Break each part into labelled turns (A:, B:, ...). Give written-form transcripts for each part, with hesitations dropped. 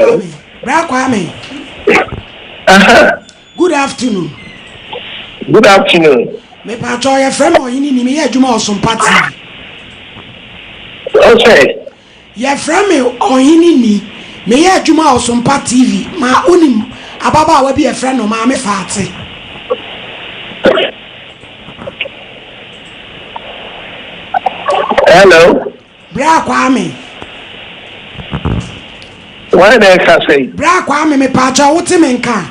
A: Kwame, Bra Kwame. Good afternoon.
B: Good afternoon.
A: Mepatɔ yɛfrɛ me ɔhene ni meyɛ adwuma wɔ Sompa TV.
B: Ɔsɛ.
A: Yɛfrɛ me ɔhene ni meyɛ adwuma wɔ Sompa TV ma wonim ababaawa bi yɛfrɛ no Maame Faate.
B: Hello.
A: Bra Kwame.
B: Wɔn na ɛkasa yi.
A: Bra Kwame mepatɔ wote me nka.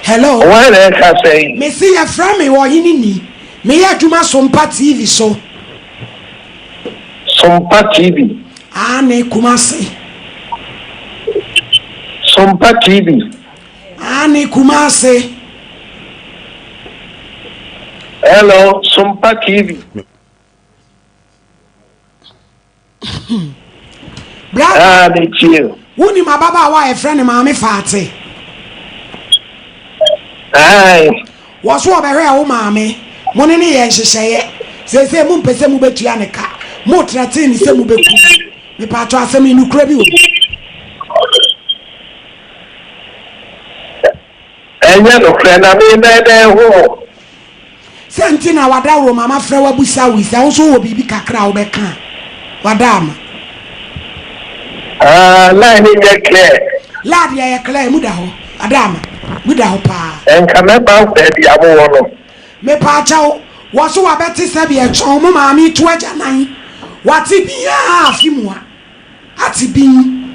A: Hello.
B: Wɔn na ɛkasa yi.
A: Mesi yɛfrɛ me ɔhene ni meyɛ adwuma Sompa TV so.
B: Sompa TV.
A: Ane Kumasi.
B: Sompa TV.
A: Ane Kumasi.
B: Hello, Sompa TV.
A: Bra.
B: Ah, me tie.
A: Wonim ababaawa a yɛfrɛ no Maame Faate.
B: Aye.
A: Wɔ so ɔbɛhwɛ wo maame. Mo ne ne yɛ nhyehyɛeɛ. Seesei mompɛ sɛ mobɛtua ne ka. Motrɛtee ne sɛ mobɛku. Mepatɔ asɛm yi nokora bi wɔ mu.
B: Ɛnyɛ nokorɛ na me bɛyɛ dɛn ho mo.
A: Sɛ nti na wadaworo ma mafrɛ wabusa wo yi sɛ wo nso wowɔ biribi kakra a wobɛka a wada ama.
B: Ah, line no nyɛ clear.
A: Lad yɛ yɛ clear, emu da hɔ. Wada ama. Mu da hɔ paa.
B: Nka mɛba baabi a mowɔ no.
A: Mepaakyɛw, wɔ so wabɛte sɛdeɛ ɛkyɔn mo maame to agyanan. Wate bi a afe mua. Ate bin.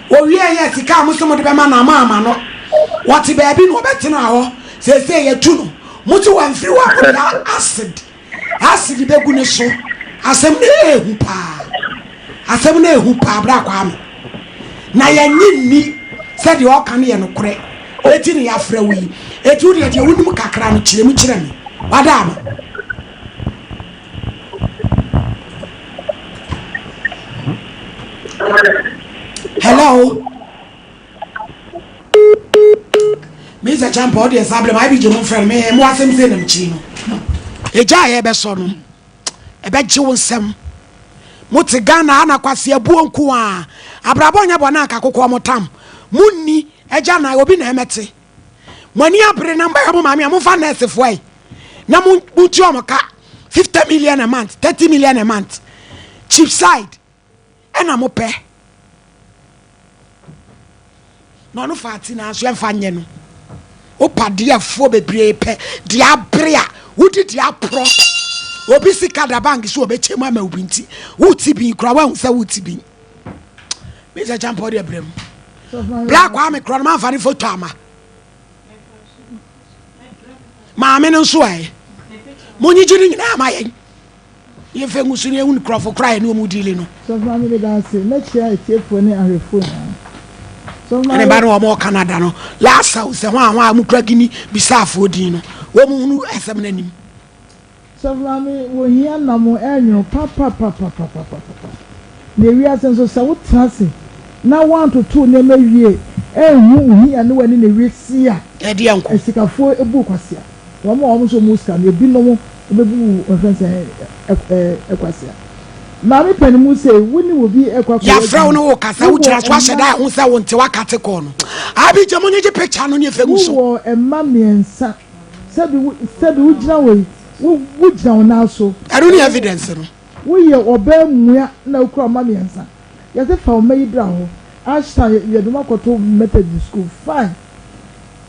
A: Owiee yɛ sika a mo se mode bɛma no a moamma no. Ɔte baabi na ɔbɛtena hɔ. Seesei yɛatu no. Mo se wamfiri hɔ a mode acid acid bɛgu ne so. Asɛm no ɛɛhu paa. Asɛm no ɛɛhu paa Bra Kwame. Na yɛnnye nni sɛ deɛ ɔka no yɛ nokorɛ. Eti na yɛafrɛ wo yi. Eti wo deɛ deɛ wonim kakra no kyerɛ mu kyerɛ me. Wada ama. Hello. Mr. Champa, ɔde ɛsa abirɛ mu ayi bi gye mu nfrɛ no mɛ mo asɛm sɛ nam kyi no. Egya a yɛbɛsɔ no ɛbɛgye wo nsɛm. Mo te Ghana ha na kwasi abuo nko a abrabɔ nyɛ bɔ na anka kokɔ mo tam. Mo nni agya na obi na ɛmɛte. Mo ani abere na mbɛhwɛ mo maame a momfa nɛɛsefoɔ yi na mo montua wɔn ka 50 million a month 30 million a month cheap side ɛna mo pɛ na ɔno fa ati nanso ɛmfa nyɛ no wopa deɛfoɔ bebree pɛ deɛ abere a wodi deɛ aporɔ obi sika da bank so ɔbɛkyɛ mu ama obi nti woti bi kora woahu sɛ woti bi mesɛ kyampɔ deɛ brɛ mu bla kwaa me korɔ no mamfa ne foto ama maame no nso ɛ monyigye no nyinaa ma yɛn yɛmfa ngu so ne yɛhu nkurɔfo koraa yɛne ɔmu dili no.
C: Sɔfo Maame meda ase, mɛkyia atiefoɔ ne ahwɛfoɔ nyinaa. Sɔfo
A: Ɛne
C: Maame.
A: ba no wɔn wɔ Canada no last house sɛ hwan hwan a wɔn kura Guinea Bissaufoɔ din no wɔn hunu asɛm no anim.
C: Sɔfo Maame wɔ hia na mo ɛnwono papapapapapapa na ewiase nso sɛ wo tena ase na woantoto nneɛma wie anhu wo hia ne w'ani na ewiase a
A: Ɛdeɛ nko.
C: asikafoɔ ebu wo kwasea wɔn a wɔn nso wɔn sika no ebinom ebebu wo wɔfrɛ no sɛ ɛ ɛ kwasea maame panin mu sei wo ne obi ɛkɔ akɔyɛ
A: Yɛafrɛ wo
C: adwuma
A: ne wo kasa
C: wo
A: wogyina
C: wɔ
A: so ahyɛ
C: mma
A: da ɛho sɛ wo nte wakate kɔɔ no Abigya mo nyegye picture no ne ɛfɛ ngu so.
C: wo wɔ mma mmiɛnsa Sɛbi wo sɛbi wo gyina hɔ yi, wo wo gyina wo nan so.
A: Ɛno ne evidence no.
C: Wo yɛ ɔbaa mua na wo kura mma miɛnsa. Yɛse fa wo mma yi bra hɔ. Ashtown yɛ yɛde wɔn akɔto Methodist school fine.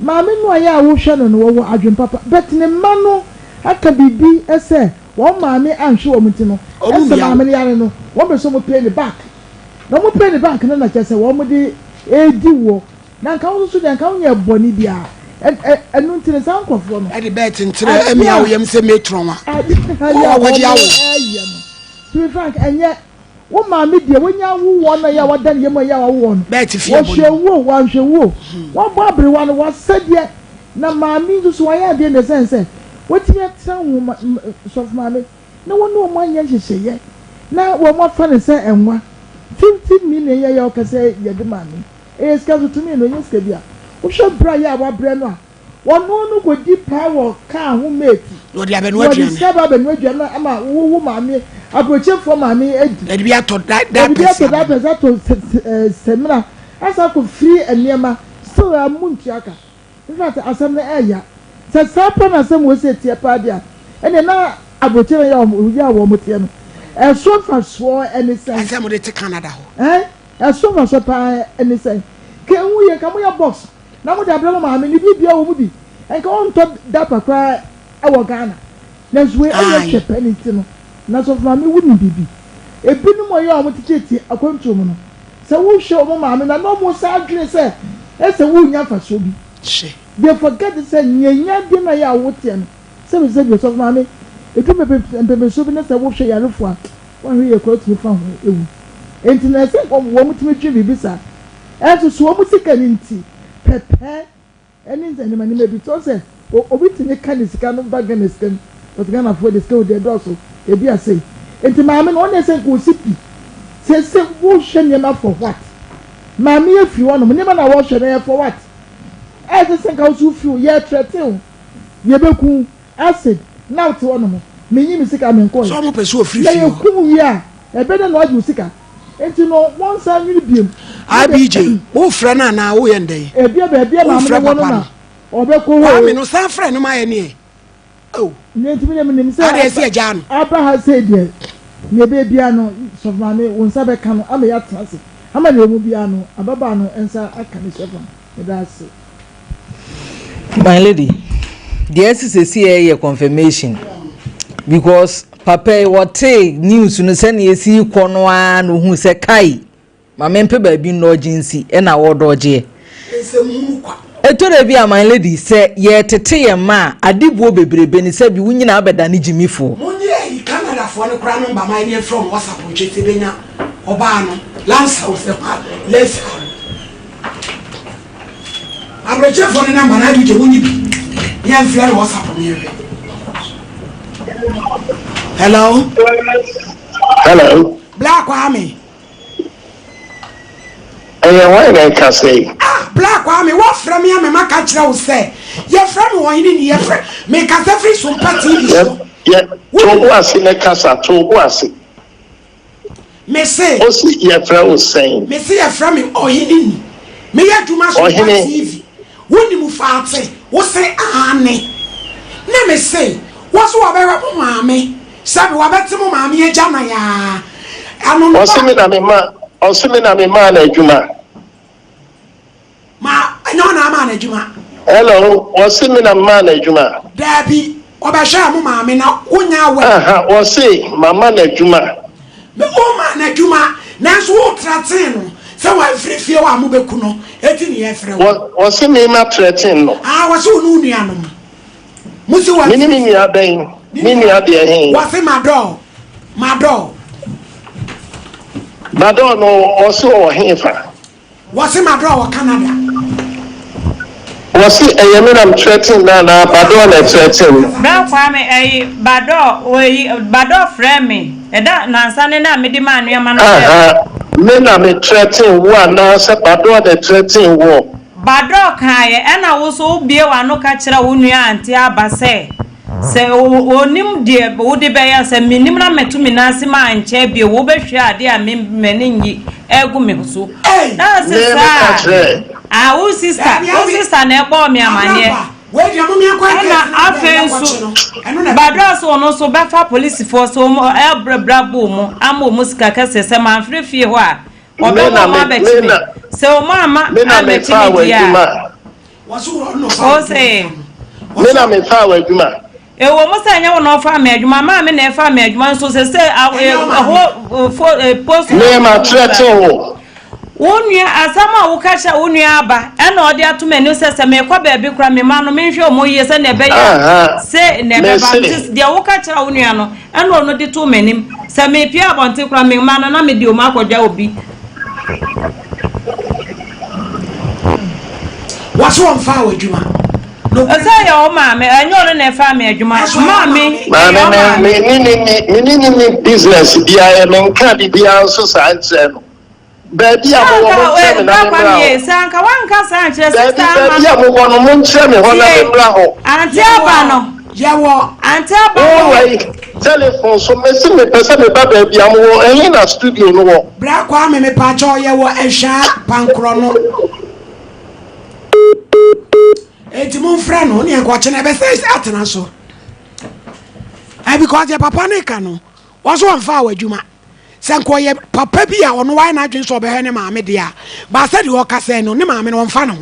C: Maame no a yɛ a wo hwɛ no no wɔwɔ adwen papa but ne mma no aka biribi sɛ wɔn maame anhwɛ wɔn nti no
A: Ɔmo
C: ɛsɛ
A: mmia wo.
C: maame no yare no wɔn pɛ sɛ wɔn pay ne back na wɔn pay ne back no na kyerɛ sɛ wɔn de redi woɔ. Na nka wo nso deɛ, nka wonyɛɛ bɔne biara. Ɛ, ɛ, ɛno nti no, saa nkurɔfoɔ no,
A: Ɛde bɛɛ tentere
C: adeɛ
A: amia
C: a,
A: wo yam sɛ matron a
C: adeɛ a
A: wɔakɔgye awo.
C: wɔreyɛ no, to be frank, ɛnyɛ. Wo maame deɛ, wanya awo wɔn a ɛyɛ a wada ne yam a ɛyɛ a wawo wɔn no,
A: Bɛɛ te fie bɔ
C: wɔhwɛ
A: ne mu.
C: wo o, wanhwɛ wo o, wabɔ aberewa no, wasɛdeɛ. Na maame yi nso so, wayɛ adeɛ in the sense sɛ, watumi atena ho, ma, ma, sɔfo maame, na wɔne wɔn anyɛ nhyehyɛeɛ, na wɔafa no sɛ nwa. 50 million yi a ɛyɛ a wɔka sɛ yɛde maa no yi, Ɛyɛ sika nso tumi no, ɛnyɛ sika bi a. Wohwɛ berɛ a yɛ a wabrɛ no a, ɔno no kɔdi paa wɔ kaa ho mate.
A: Na ɔde abɛnoa
C: Na ɔde
A: aduane.
C: sika ba abɛnoa aduane ama wo wo maame. aburokyefoɔ maame adi.
A: Yɛde bi atɔ
C: Yɛde bi
A: diapers
C: atɔ
A: ama.
C: diapers atɔ sɛmina asan akɔ firi nneɛma still a mo ntua ka. In fact asɛm no ɛɛya. Sɛ saa pɛ na asɛm wɔ sɛ teɛ paa deɛ a ɛnneɛ na aburokye no yɛ a yɛ a wɔn teɛ no ɛso mfasoɔ ɛne sɛn?
A: Ɛsɛ mo de te Canada hɔ.
C: Ɛn ɛso mfasoɔ paa ɛne sɛn? Ka ehu yɛ nka mo yɛ box na mo de abrɛ mo maame ne biribiara wɔ mu bi nka ɔntɔ diaper koraa ɛwɔ Ghana. Nanso wei ɛnyɛ
A: Ae.
C: hwɛ pɛ ne nti no na sɔfo maame wo nim biribi. Ebinom a ɔyɛ a wɔn teteete akwantuo mu no sɛ wo hwɛ wɔn maame no a na wɔn san adwene sɛ ɛsɛ wo nya mfasoɔ bi.
A: Hwɛ.
C: They forget sɛ nea nya deɛ na yɛ a wo teɛ no sɛbi sɛbi ɔsɔfo maame edu mpɛmpɛnsoɔ bi na sɛ wo hwɛ yarefoɔ a wanhwɛ yie koraa wotumi fa ho ewu. Enti na ɛsɛ wɔn tumi dwene biribi saa. Ɛnso so wɔn sika no nti pɛpɛ. Ɛne nneɛma nneɛma bi. Kyerɛ sɛ obi tumi ka ne sika no ba Ghana sika mu but Ghanafoɔ de sika wɔ deɛ ɛdɔɔso ebi asɛe. Nti maame no ɔne sɛ nka ɔsi pi. Sese wohwɛ nneɛma for what? Maame yɛ firi hɔnom nneɛma na wɔhwɛ no yɛ for what? Ɛsɛ sɛ nka woso firi yɛ trɛte wo yɛbɛku wo acid na wote hɔnom menyi me sika menkɔɛ.
A: Sɛ ɔmo pɛ sɛ ofiri
C: Na
A: fie hɔ.
C: yɛku wo wie a ɛbɛdɛn na wagye wo sika? Nti no wɔnsan nwene biom.
A: IBJ, wo frɛ no anaa wo yɛ no dɛn?
C: Ebia baabi a
A: Wo
C: maame
A: frɛ
C: no wɔ no
A: papa
C: na
A: no.
C: ɔbɛkɔ hɔ
A: Kwame
C: o.
A: no san frɛ no ma yɛ neɛ. Oh.
C: Nea nti me deɛ menim sɛ
A: Adeɛ ɛsɛ yɛgyaa no.
C: aba ha sei deɛ nea ɛbɛyɛ biara no sɔfo maame wo nsa bɛka no ama yɛatena ase ama nea ɛwɔ mu biara no ababaa no nsa aka ne kyɛfa. Meda ase.
D: My lady, deɛ ɛsi sɛsi yɛ confirmation because papa yi wɔtee news no sɛnea esi kɔ no ara na ohun sɛ kai maame mpɛ baabi nnɔɔgye nsi ɛna wɔdɔɔgyeɛ. Ɛtɔ da bi a my lady sɛ yɛtete yɛn mma a adebuo bebrebe ne sɛ bi wo nyinaa bɛda ne gyimifoɔ.
A: Monyɛ ayi Canadafoɔ no koraa number ma yɛne mfrɛ wɔn WhatsApp ntwe sɛ bɛnya ɔbaa no Lansa wo sɛ hwan Lesa no. Abrɛkyɛfoɔ no number no adi gye wonyi bi ne yɛmfrɛ no WhatsApp no yɛhwɛ. Hello.
B: Hello.
A: Black Kwame.
B: Ɛyɛ hwan na ɛkasa yi?
A: Ah, Black Kwame, woafrɛ me ama maka kyerɛ wo sɛ yɛfrɛ me ɔhene ni yɛfrɛ mekasa firi Sompa TV so.
B: Yɛ, to bo ase ne kasa, to bo ase.
A: Mese.
B: Ose yɛfrɛ wo sɛn?
A: Mese yɛfrɛ me ɔhene ni. Meyɛ adwuma Sompa
B: Ɔhene.
A: TV. Wonim faate? Wose aane. Na mese, wo so wɔbɛhwɛ mo maame. Sɛbe wɔabɛte mo maame agyanan aa. Ano no
B: Ɔse
A: ba.
B: me na me ma, ɔse me na me maa no adwuma.
A: Ma, ɛnyɛ wo na amaa no adwuma.
B: Hello, ɔse me na me maa no adwuma.
A: Daabi, ɔbɛhwɛɛ mo maame na wonya aware.
B: Aha, ɔse mama no adwuma.
A: Me, womaa no adwuma, nanso wo threaten no sɛ wamfiri fie hɔ a mobɛku no, eti ne yɛfrɛ wo.
B: Wɔ, ɔse me ma threaten no.
A: Ah, ɔse wo ne wo nuanom. Mo se
B: Me ne me nua bɛn? Me nua deɛ he?
A: Wɔse Madɔɔ, Madɔɔ.
B: Madɔɔ no ɔse ɔwɔ hefa?
A: Wɔse Madɔɔ wɔ Canada.
B: Wɔse ɛyɛ me na me threaten no anaa Badɔɔ na ɛthreaten no?
E: Bra Kwame ɛyi Badɔɔ oyi Badɔɔ frɛ me ɛda nansa ne na mede maa nnoɔma no sɛ.
B: Aha, me na me threaten wo anaa sɛ Badɔɔ na ɛthreaten woɔ?
E: Bador kaeɛ, Ɛna wo nso wobue w'ano ka kyerɛ wo nua Auntie Aba sɛ, sɛ ɔnim deɛ wode bɛyɛ a, sɛ mennim na mɛto me nan ase ma ankyɛ bio, wobɛhwie adeɛ a me m'ani nnye agu me so.
A: Ei!
E: Na ɔse
B: Me meka
E: saa
B: kyerɛɛ.
E: a, wo sister,
A: Dabi,
E: wo
A: Abi,
E: sister na ɛbɔɔ me amaneɛ.
A: Abrampa, wei deɛ mom yɛnkɔ
E: Ɛna
A: nkɛse na bɛɛ
E: afei
A: yɛkɔkye
E: nso,
A: no, ɛno na ɛbɛboa.
E: Bador se ɔno nso bɛfa polisifoɔ sɛ wɔn ɛbrɛbrɛ bo wɔn ama wɔn sika kɛseɛ, sɛ mamfiri fie hɔ a,
B: Me
E: Wɔbɛma
B: na
E: wɔn
B: me
E: abɛkye
B: me
E: me.
B: na
E: Sɛ wɔn amma
B: me na me
E: ammɛkye
B: faa
E: me deɛ a,
B: w'adwuma.
A: Wɔse wɔ ɔno na ɔfaa
E: ose.
A: w'adwuma.
B: Me na me faa w'adwuma.
E: Ɛwɔ mu sɛ ɛnyɛ wo na ɔfaa me adwuma, maame na ɛfaa me adwuma nso sɛ sɛ
A: Ɛnyɛ wo maame.
E: ɛhɔ fo post
B: Me ma
E: office no
B: threaten wo.
E: Wo nua, asɛm a woka kyerɛɛ wo nua aba, ɛna ɔde ato m'anim sɛ sɛ merekɔ baabi koraa me mma no menhwɛ wɔn yie sɛnea ɛbɛyɛ a
B: Aha,
E: sei na
B: me
E: ɛbɛba.
B: se.
E: Nti deɛ woka kyerɛɛ wo nua no, ɛna ɔno de too m'anim. Sɛ merepue abɔnten koraa me mma no na mede wɔn akɔgya obi.
A: Wɔse wɔmfaa wo adwuma. Nokorɛ
E: Sɛ ɛyɛ wo maame, ɛnyɛ ɔno na ɛfaa me adwuma.
A: Ɛso ɛyɛ wo
E: Maame,
A: maame.
E: ɛyɛ
B: Maame
E: wo
B: me
E: maame.
B: me ne ne ni me ne ne ni business biara yɛ menka biribiara nso saa nkyerɛ no. Baabi a
E: Sɛ
B: mowɔ
E: anka
B: monkyerɛ me
E: eh,
B: na
E: Bra
B: memmra
E: Kwame
B: hɔ.
E: eh, sɛ anka woanka saa ankyerɛ
B: Daabi,
E: sister ama
B: baabi a
E: no.
B: mowɔ no monkyerɛ me hɔ na
E: Tie,
B: memmra hɔ.
E: Auntie
A: Yɛwɔ
E: Aba no.
A: Yɛwɔ.
E: Ante aba
B: Wo
E: wɔ.
B: wɔ yi telephone so mese mepɛ sɛ meba baabi a mowɔ ɛhe na studio no wɔ.
A: Bra Kwame mepaakyɛw yɛwɔ Ɛhwaa Pankorɔ no. Enti momfrɛ no ne nka ɔkyena ɛbɛsɛ atena so. Eh, because deɛ papa no ka no, wɔn so wɔmfaa wɔ adwuma. Sɛ nka ɔyɛ papa bi a ɔno wayɛ n'adwene sɛ ɔbɛhwɛ ne maame deɛ a, baasa deɛ ɔkasa no, ne maame no ɔmfa ne ho.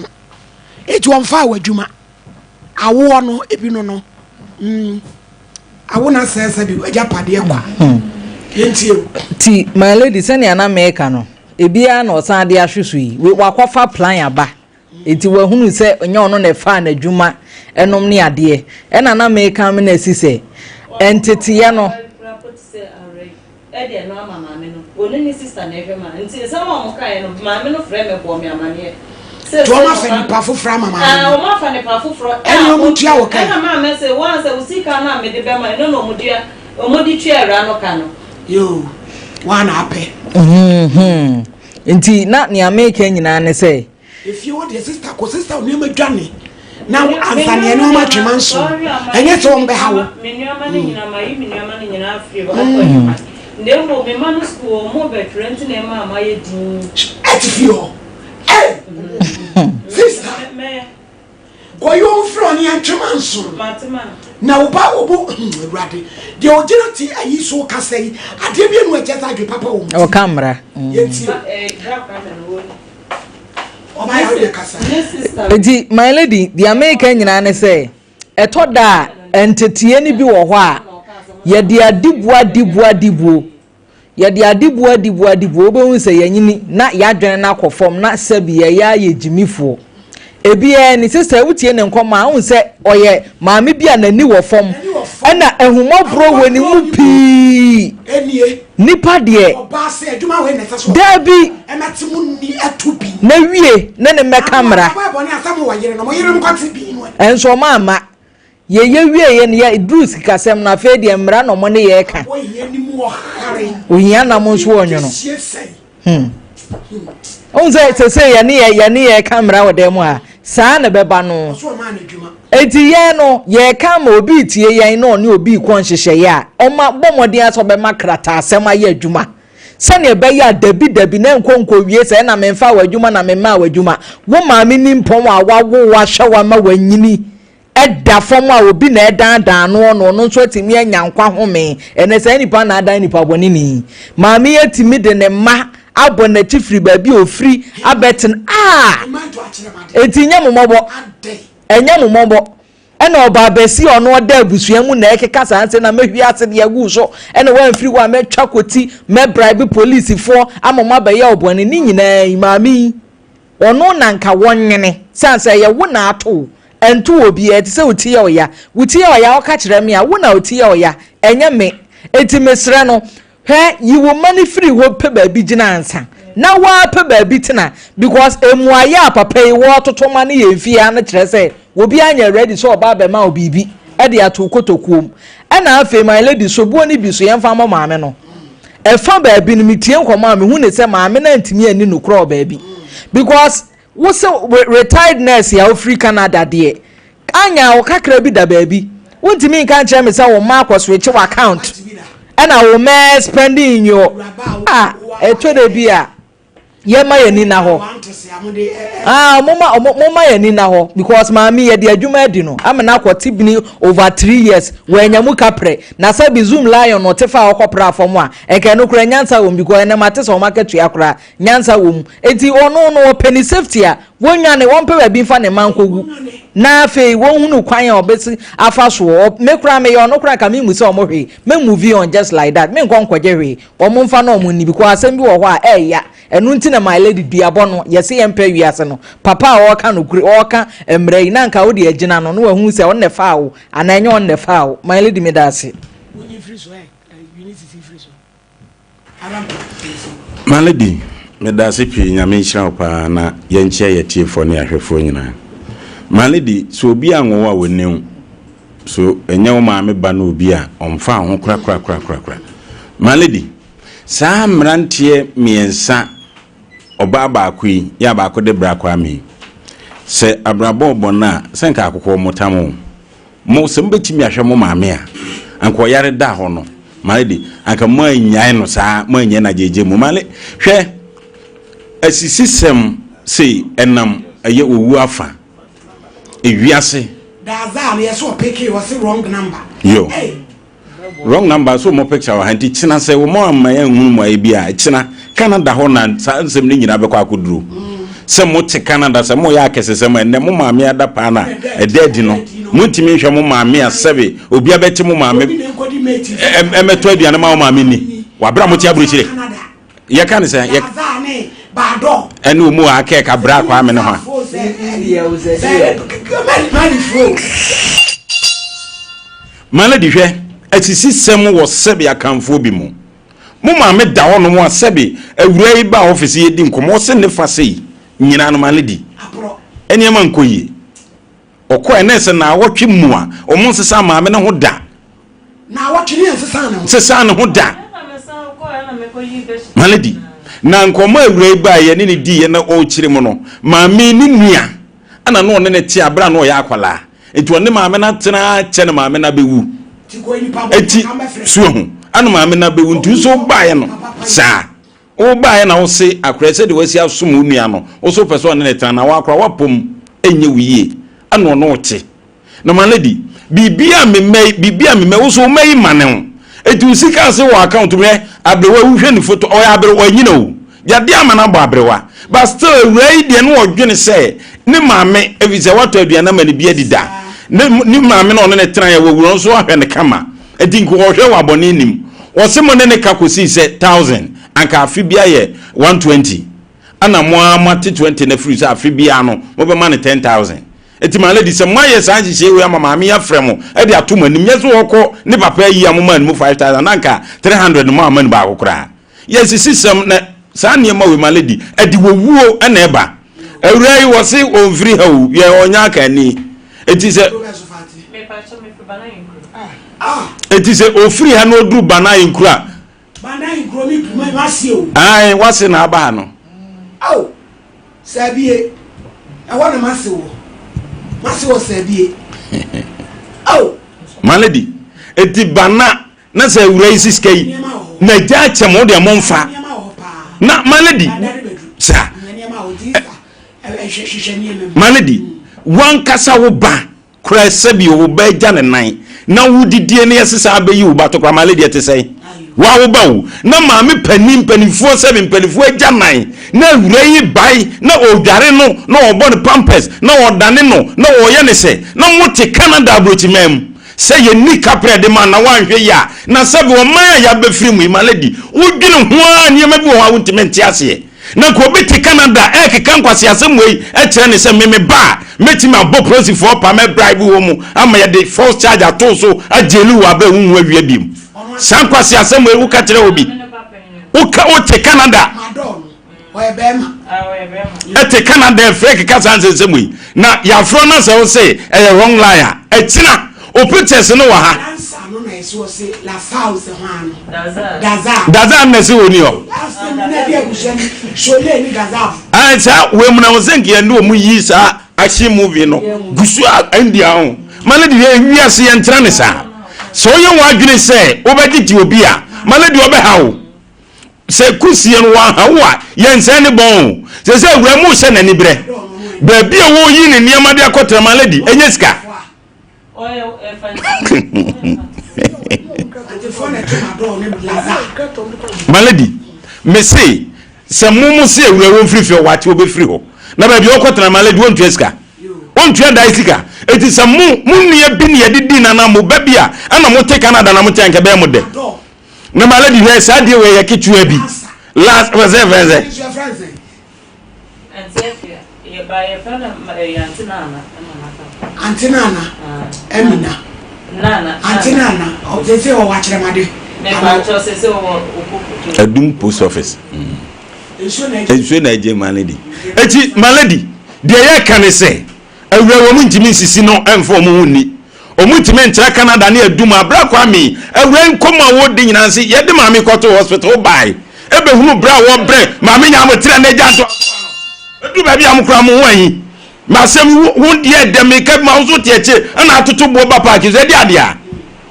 A: Enti wɔmfaa wɔ adwuma. Awoɔ no, ebi no no. Mm. Awo na sɛ sɛ bi agyapadeɛ kwa. Yɛntie o.
D: Ti, my lady, sɛnea na meka no, ebiara na ɔsan de ahwe so yi. Wakɔfa plan aba. Enti wahunu sɛ ɛnyɛ ɔno na ɛfaa n'adwuma nom ne adeɛ. Ɛna na meka me na asi sɛ, nteteɛ no.
A: Nti wɔn afa nipa foforɔ ama maame no. Ɛne wɔn tua wɔ ka. Yoo, wɔn na apɛ.
D: Nti na nea meka nyinaa ne sɛ.
A: Efie hɔ deɛ sista kɔ sista nneɛma dwane na ansa nea nneɛma atwe ma nso ɛnyɛ sɛ wɔn bɛha wo.
E: Me nneɛma no nyinaa ma yi me nneɛma no nyinaa afiri hɔ akɔ adwuma na mmom me ma no sukuu wɔn bɛtwerɛ nti na ɛma ama yɛ din.
A: Ɛte fie hɔ ɛy sista kɔyɛ wɔn firi ɔne atwe ma nso na wo ba wo bo awurade deɛ ɔgyina te ayi so kasa yi adeɛ bi enu ɛkyɛ sɛ adwe papa wɔ mu ti.
D: Ɔka mmara.
A: Yɛntie.
D: Enti my lady, deɛ meka nyinaa ne sɛ, ɛtɔ da a nteteɛ no bi wɔ hɔ a, yɛde adibuo adibuo adibuo, yɛde adibuo adibuo adibuo, wobɛhu sɛ yɛnyini na yɛadwene no akɔ fam na sɛbi yɛyɛ ayɛ gyimifoɔ. Ebiara ni, sista wotie ne nkɔmmɔ a, wohu sɛ ɔyɛ maame bi a n'ani wɔ fam, ɛna ahummɔborɔ wɔ ne mu pii. Nipa deɛ, daabi, na wie ne ne mmɛka mmara. Ɛnso ɔmo amma. Yɛyɛ wieɛ no, yɛduruu sikasɛm no, afei deɛ mmara na ɔmo ne yɛ ka. Ohia nam nso ɔnwono. Hmm. Wohu sɛ sese yɛne yɛ yɛne yɛ ka mmara wɔ dan mu ha saa na ɛbɛba no. Eti yɛn no yɛka ma obi tie yɛn na ɔne obi kɔ nhyehyɛeɛ a ɔma bɔ mmɔden asɛ ɔbɛma krataasɛm ayɛ adwuma sɛnea ɛbɛyɛ a dabi dabi na nkɔ nkɔwie sɛ ɛna memfa wɔ adwuma na memmaa wɔ adwuma. Wo maame ni mpɔn a wawo wahyɛ wo ama wanyini da fam a obi na ɛdaadaa noɔ na ɔno nso atumi anya nkwa home. Ɛnɛ saa nipa na adan nipa bɔneni. Maame yi atumi de ne mma abɔ n'akyi firi baabi a ɔfiri abɛtena. Ah! Enti nyɛ mo mmɔbɔ. Ɛnyɛ mo mmɔbɔ. Ɛna ɔbaa bɛsi ɔno ɔda abusua mu na ɛkeka saa nsɛ na mɛhwie ase de agu so ɛna wamfiri hɔ a mɛtwa kɔti mɛbribe polisifoɔ ama mo abɛyɛ ɔbɔne ne nyinaa yi maame yi Ɔno na nka wɔnwene. Sane sɛ ɛyɛ wo na ato wo, ɛnto obiara. Ɛte sɛ wo ti yɛ wo ya. Wo ti yɛ ɔya a, woka kyerɛ me a, wo na wo ti yɛ ɔya, ɛnyɛ me. Enti mesrɛ no, hwɛ, yi wo mma no firi hɔ pɛ baabi gyina ansa na woapɛ baabi tena because mmuaeɛ a papa yi wɔretoto ma no yɛn fie ha no kyerɛ sɛ obiara nyɛ ready sɛ ɔba abɛma wo biribi de ato wo kotokuo mu. Ɛna afei my lady, soboɔ no bi so yɛmfa mmɔ maame no. Ɛfa baabi no metie nkɔmmɔ a mehu ne sɛ maame no antumi anni nokorɛ wɔ baabi because wo sɛ retired nurse a wofiri Canada deɛ anya wo kakra bi da baabi wontumi nka nkyerɛ me sɛ wo mma akɔ switch wo account ɛna wo mma spending in your ah ɛtɔ da bi a yɛma yɛn ani na hɔ ah moma moma yɛn ani na hɔ because maame yɛde adwuma adi no ama no akɔ tibini over 3 years wɔanya mu kaprɛ na sɛ bi zoom lion no ɔte fa a ɔkɔpra fam a ɛnka ɛno koraa nyansa wɔ mu because ɛnɛ mate sɛ wɔn akatua koraa nyansa wɔ mu eti ɔno no ɔpɛ ne safety a wɔnwane wɔmpɛ baabi nfa ne mma nkɔgu na afei wɔnhunu kwan a ɔbɛsi afa soɔ me koraa meyɛ ɔno koraa ka me mu sɛ ɔmo hwee me move on just like that me nkɔ nkɔgye hwee Wɔn mfa na wɔn nni because asɛm bi wɔ hɔ a ɛɛya ɛno nti na my lady duabɔ no yɛse yɛmpɛ wiase no papa a ɔɔka nokure ɔɔka mmra yi na nka wode agyina no na wahu sɛ ɔno na ɛfaa wo anaa ɛnyɛ ɔno na ɛfaa wo my lady meda ase.
A: Wonyi mfiri so ɛ Eunice si mfiri so ara mpo mfiri.
F: My lady meda ase pii Nyame nhyira wo paa na yɛnkyia yɛ atiefoɔ ne ahwɛfoɔ nyinaa My lady sɛ obi anwo wo a wɔnni wo So ɛnyɛ wo maame ba no obi a ɔmfaa ho korakorakorakora? My lady, saa mmeranteɛ mmiɛnsa, ɔbaa baako yi, yɛ a baako de bra Kwame yi, sɛ abrabɔ rebɔ no a, sɛ nka akokɔ wɔn tam o. Mo, sɛ mobɛtumi ahwɛ mo maame a, anka ɔyare da hɔ no, Malady, anka moannyae no saa, moannyɛ no agyegye mu. Male, hwɛ, asisisɛm sei ɛnam ɛyɛ owu afa, ewiase.
A: Daazaa no yɛsɛ ɔpeke ɔse wrong number.
F: Yo. Wrong number so wɔn picture wɔ ha nti kyena sɛ wɔn amma yɛn nhunu mu ayɛ bi a kyena Canada hɔ na saa nsɛm no nyinaa bɛkɔ akɔduru sɛ mo te Canada sɛ mo yɛ akɛsesɛm a ɛnɛ mo maame ada paa na ɛda adi no montumi nhwɛ mo maame a sɛbe obi abɛte mo maame ɛmɛtɔ aduane ma wo maame ni wabra mo te aburokyire Yɛka ne sɛ yɛ ɛne ɔmu a akɛɛ ka bra kwame ne ho a. Malady hwɛ asisi sɛm wɔ sɛbe akanfoɔ bi mu. Mo maame da hɔ nom a sɛbe awura yi ba office yɛ di nkɔmɔ ɔse ne fa sei nyinaa no Malady nneɛma nkɔ yie. Ɔkɔɛ na ɛsɛ naawɔtwe mu a ɔmo nsesa maame no ho da.
A: Naawɔtwe ne ɛnsesaa ne ho.
F: Nsesaa ne ho da. My lady, na nkɔmɔ a awura yi baeɛ ne ne diiɛ na ɔrekyerɛ mu no, maame yi ne nua ɛna na ɔne ne te abere a na ɔyɛ akwadaa. Nti ɔne maame no atena kyɛ na maame no abɛwu. Eti so ahu, ɛna maame no abɛwu nti nso wobaeɛ no saa. Wobaeɛ na wose akora yi sɛdeɛ wasi asom wo nua no, wo nso wopɛ sɛ ɔne no tena na woakora woapom ɛnyɛ wo yie ɛna ɔne wo te. Na my lady, biribi a me mma yi, biribi a me mma yi, wo nso wo mma yi mane wo. Enti wo sika ase wɔ account mu hwɛ aberewa yi wohwɛ ne photo ɔyɛ aberewa ɔnyina o. Yadeɛ ama no abɔ aberewa. But still awuraa yi deɛ na ɔdwene sɛ ne maame ɛfiri sɛ watɔ aduane ama no bi adi da. Ne ne maame na ɔne no tenaeɛ wawura nso ahwɛ no kama. Enti nka ɔhwɛ wɔ abɔne nnim. Ɔse mo ne ne ka kɔsii sɛ thousand, anka afe biara yɛ 120. Ɛna mo ara moate 20 no afiri sɛ afe biara no mobɛma no 10,000. Enti my lady sɛ moayɛ saa nhyehyɛe wei ama maame yi afrɛ mo de ato mo anim, nyɛ sɛ ɔkɔ ne papa ayi a momaa no mu 5,000 na anka 300 no moamma no baako koraa. Yɛsisi sɛm na saa nneɛma wei my lady ɛde wɔwuo na ɛba. Awuraa yi wɔse ɔmfiri ha o, yɛ ɔnyɛ akanni. Enti sɛ Enti sɛ ofiri ha na oduru Banae nkuro a.
A: Banae nkuro mi puma wase o.
F: Ae wase na aba ha no.
A: Ao Sabie ɛhɔ na mase wɔ mase wɔ Sabie ao.
F: My lady eti bana na sɛ awura yi sika yi na gya akyɛ mo deɛ mo nfa na my lady sa my lady wankasa wo ba. Koraa sɛbi wo ba agya ne nan na wo didie no yɛse saa bɛyi wo ba to koraa my lady ɛte sɛn wa wo ba o na maame panin mpanifoɔ sɛbi mpanifoɔ agya nan na awura yi bae na ɔdware no na ɔbɔ no pampers na ɔdane no na ɔyɛ ne sɛ na mo te Canada aburokyiman mu sɛ yɛnni kaprɛ de ma na woanhwɛ yi a na sɛbi ɔman a yɛabɛfiri mu yi my lady wodwene ho a nneɛma bi wɔ hɔ a wontumi nte aseɛ Na nka obi te Canada ɛrekeka nkwaseasɛm wei kyerɛ ne sɛ me me ba a mɛtumi abɔ polisifoɔ pa mɛ bribe wɔ mu ama yɛde false charge ato so agyeli wo aberɛ a wonhu awia biom. Saa nkwaseasɛm wei woka kyerɛ obi woka wote Canada ɛte Canada ɛfrɛ keka saa nsɛnsɛm wei na yɛafrɛ no sɛ wo se ɛyɛ wrong line a ɛkyena O pictures no wɔ ha.
A: Dansa no na ɛsɛ ɔse la house ho ano. Daza.
F: Daza na ɛsɛ oni hɔ.
A: Asɛm na ɛde abusua ni Shole ni Daza.
F: Ayi saa wei mu na wɔn sɛ nka yɛn de wɔn yi saa action movie no gusu a India ho. Ma ne de yɛ wiase yɛn tena ne saa. Sɛ ɔyɛ wɔn adwene sɛ wɔbɛgye ti obi a ma ne de ɔbɛha o. Sɛ kusie no wanha wo a, yɛnsɛn ne bɔn o. Sɛ sɛ awura mu hyɛ n'ani berɛ. Baabi a wɔyi ne nneɛma de akɔtena ma lady ɛnyɛ sika. My lady, me se sɛ mo mo se awura wɔn firi fie wate wɔbɛfiri hɔ na baabi a ɔkɔtena my lady wɔntua sika wɔntua dan sika eti sɛ mo mo nua bi ne yɛde di nana mo ba bi a ɛna mo te Canada na mo te anka bɛyɛ mo dɛ na my lady hwɛ saa deɛ wɔ yɛ ketewa bi last fɛnsɛ fɛnsɛ.
A: Ante Nana Amina Ante Nana sese ɔwɔ akyerɛmade.
F: Adum post office. Nsuo na agye my lady. Eti my lady deɛ yɛka ne sɛ awura wɔn ntumi nsisi no ɛnfa wɔn ho nni. Wɔn ntumi ntra Canada ne adum abira Kwame awura nkɔmɔ a wɔdi nyinaa nse yɛde maame kɔto hospital bae ebehunu bere a wɔbrɛ maame nya abotrɛ na agya nto edu baabi a mo kura mo ho ahi. M'asɛm wo ho deɛ dɛ meka bi ma wo so te akyire ɛna atoto boɔ ba paaki so ɛde adeɛ a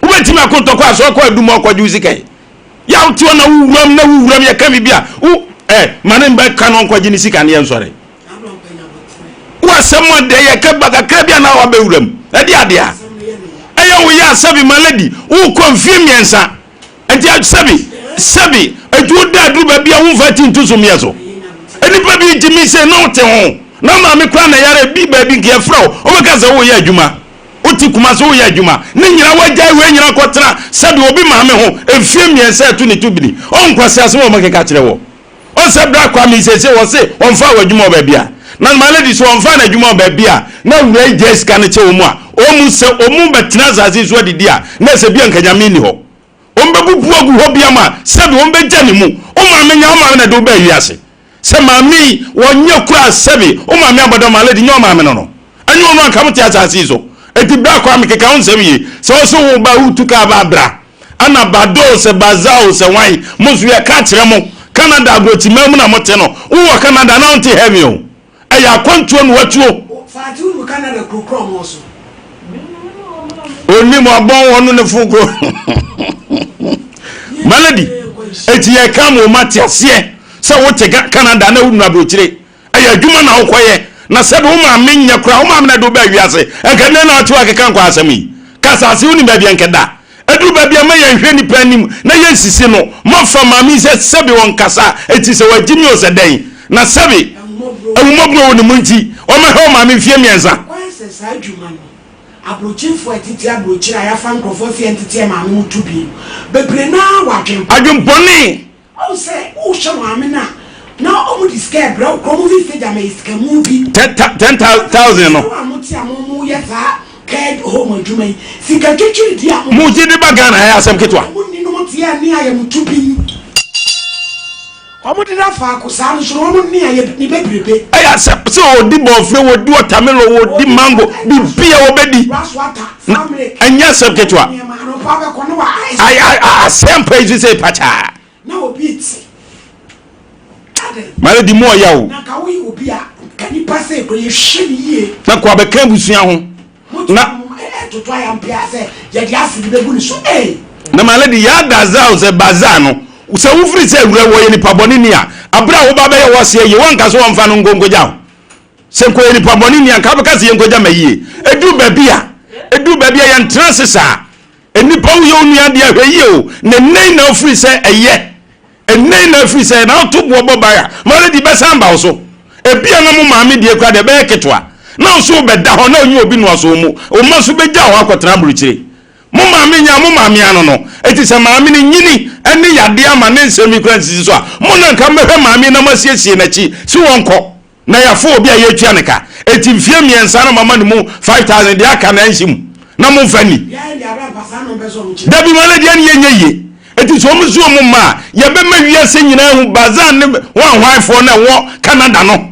F: wobɛtumi ako ntɔkwa asɔ akɔ adum akɔgye wo sika yi yɛ a wote hɔ na wowuram na wowuram yɛka biribi a wo ɛ ma ne mba ka no ɔnkɔgye ne sika no yɛnsɔre wo asɛm a dɛ yɛka ba kakra bi a na wabɛwuram ɛde adeɛ a ɛyɛ wo yɛ asɛbi ma lady wokɔ mfie mmiɛnsa Nti sɛbi sɛbi nti wo da aduru baabi a womfa ti nto sumiɛ so. Nnipa bi gyimi sɛ na wote ho na maame koraa na yare bi baabi nka yɛfrɛ wo wobɛka sɛ woyɛ adwuma wote kuma so woyɛ adwuma ne nyina wagyae wei nyina kɔtena sɛbi obi maame ho mfie mmiɛnsa ɛto ne to bini ɔnkwasi asɛm a wɔkeka kyerɛ wɔ ɔnsɛ bra Kwame sese wɔ se ɔmfa wɔ adwuma wɔ baabi a na my lady so ɔmfa na adwuma wɔ baabi a na wura yi gyae sika no kyɛ wɔn a wɔn sɛ wɔn bɛtena asase so adidi a na ɛsɛ bi anka nyame nni hɔ. Wɔbɛbubu agu hɔ bi ama sɛbi wɔbɛgya ne mu. Wo maame nya wo maame na ɛde wo baa wiase. Sɛ maame yi wɔnyɛ koraa sɛbi wo maame abɔdam ma lady nyɛ wo maame no no. Ɛnyɛ ɔno anka mote asase yi so. Enti bra Kwame keka wo nsɛm yie. Sɛ wo se wo ba wotu kaa ba bra. Ɛna Bado sɛ Baza o sɛ hwan mo nso yɛka kyerɛ mo. Canada aburokyiman mu na mote no. Wowɔ Canada na wonte heaven o. Ɛyɛ akwantuo na watuo.
A: Fati wo nim Canada kuro korɔ ɔmo so.
F: Onim abɔn wɔn no ne fo ko. Malady, eti yɛ ka mo ma te aseɛ sɛ wote Canada na wonu aburokyire. Ɛyɛ adwuma na wokɔyɛ. Na sɛbi wo maame nyɛ koraa, wo maame na de wo baa wiase. Nka nnɛ na ate wakeka nkɔ asɛm yi. Ka asase wonim baabi a nka da. Ɛduru baabi a ma yɛnhwɛ nnipa anim na yɛnsisi no. Moafa maame yi sɛ sɛbe ɔnkasa nti sɛ wagye mi o sɛ dɛn. Na sɛbe ahummɔborɔ wɔ ne mu nti ɔmmɛhwɛ wo maame mfeɛ mmiɛnsa.
A: Nokware sɛ saa adwuma no, aburokyirefoɔ a ɛtete aburokyire a yɛafa nkurɔfoɔ sɛ yɛnteteɛ maame mu to bi no, bebree no ara wɔ adwempɔne.
F: Adwempɔne!
A: Ɔhu sɛ wohwɛ maame no a, na ɔmo de sika ɛbrɛ wo koraa, ɔmo fi sɛ gyama yɛ sika mu bi.
F: 10,000 no.
A: Mo a mo te a mo mo yɛ saa care home adwuma yi, sika twitwiri di a mo.
F: Mo gye de ba Ghana ɛyɛ asɛm ketewa.
A: Ɔmo nni no mo te a ne ayɛ mo to bin. Ɔmo deda faako saa no nso no ɔmo nne ayɛ ne bebrebe.
F: Ɛyɛ asɛm sɛ ɔdi bɔɔfrɛ, ɔdi watermelon, ɔdi mango, biribi a ɔbɛdi.
A: Rice water, farm milk.
F: Ɛnyɛ asɛm ketewa.
A: Nneɛma anɔpa bɛkɔ ne wa ice.
F: Asɛm pa yi so sɛ pakyaa.
A: Na obi te. Adɛn?
F: Mare di mu ɔya o.
A: Na nka woyɛ obi a nka nipa sɛ kɔ yɛhwɛ ne yie.
F: Na kɔ abɛka abusua ho. Na.
A: Ɛtoto ayampea sɛ yɛde asidi bɛgu ne so ee.
F: Na mare di yaa daza o sɛ baza no sɛ wofiri sɛ awura wɔyɛ nipa bɔne ni a abere a woba bɛyɛ wɔseɛ yie wɔnka sɛ wɔmfa no nkonkogya ho sɛ nkɔyɛ nipa bɔne ni a nka wobɛka sɛ yɛnkogya ma yie ɛduru baabi a ɛduru baabi a yɛntena ase saa Nnipa woyɛ wo nua adeɛ a hwɛ yie o na nnɛ yi na wofiri sɛ ɛyɛ nnɛ yi na afiri sɛ na woto boɔ bɔ ban a malady bɛsan ba wo so ebia na mo maame deɛ kura deɛ ɛbɛyɛ ketewa na wo so wobɛda hɔ na onye obi noa so mu wo mma so bɛgya hɔ akɔtena aburukyire mo maame nya mo maame ano no eti sɛ maame no nyini ɛne yadeɛ ama ne nsɛm yi kura nsisi so a mo na nka mbɛhwɛ maame na mo asiesie n'akyi si wɔn kɔ Na yɛafa obi a yɛretua no ka, enti mfeɛ mmiɛnsa na moama no mu 5,000, deɛ aka no ɛnhye mu, na momfa nni. Dabi, ma no deɛ no yɛnyɛ yie. Enti sɛ wɔn si wɔn mma a, yɛbɛma wiase nyinaa ahu Bazan ne hwanhwanfoɔ no a ɛwɔ Canada no.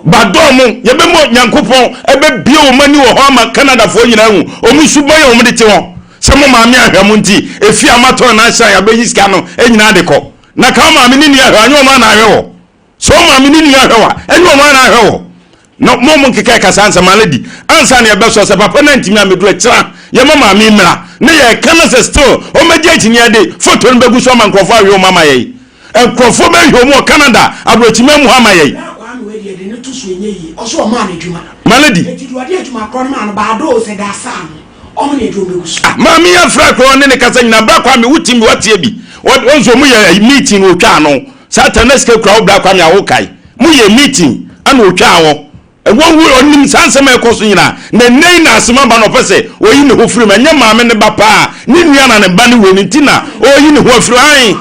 F: Badɔɔ mo, yɛbɛma Nyankopɔn ɛbɛbue wɔn ani wɔ hɔ ama Canadafoɔ nyinaa ahu wɔn suban a wɔn de te hɔ. Sɛ mo maame ahwɛ mo nti, efie a moatɔn na ahyɛn a yɛabɛyi sika no nyinaa de kɔ. Na ka wo maame ne nua hwɛ, anyɛ wɔn a na ahwɛ wɔ. Sɛ wo maame ne nua hwɛ wo a, ɛnyɛ ɔno ara na ahwɛ wɔ. Na mo mo nkeka ɛkasa ansa ma lady ansa na yɛbɛsɔ sɛ papa no antumi ammɛduru akyira yɛma maame mmra na yɛka no sɛ still ɔmmɛgye akyinnye yɛde photo no bɛgu so ama nkurɔfoɔ ahwɛ wɔn ama yɛn nkurɔfoɔ bɛhwɛ wɔn wɔ Canada aburokyiman mu hɔ ama yɛn.
A: Bra Kwame wei deɛ de ne to so ɛnyɛ yie ɔso ɔmaa no adwuma
F: Ma lady.
A: Enti deɛ ɔde adwuma korɔ no maa no baadoo sɛ daasaa no. Ɔmo na yɛde ɔmo begu so.
F: Ah maame yi afra koraa ɔne ne kasa nyinaa bra kwame wo team bi wateɛ bi wɔn nso ɔmo yɛ meeting na otwa ano saa ta na sika kura wo bra kwame a wokae mo yɛ meeting ɛna otwa wɔ wɔn wo ɔnim saa nsɛm a ɛkɔ so nyinaa na ɛnɛ yi na asɛm aba na ɔpɛ sɛ ɔyi ne ho firi mu ɛnyɛ maame ne ba paa ne nua na ne ba ne wei ne nti na ɔyi ne ho afiri ae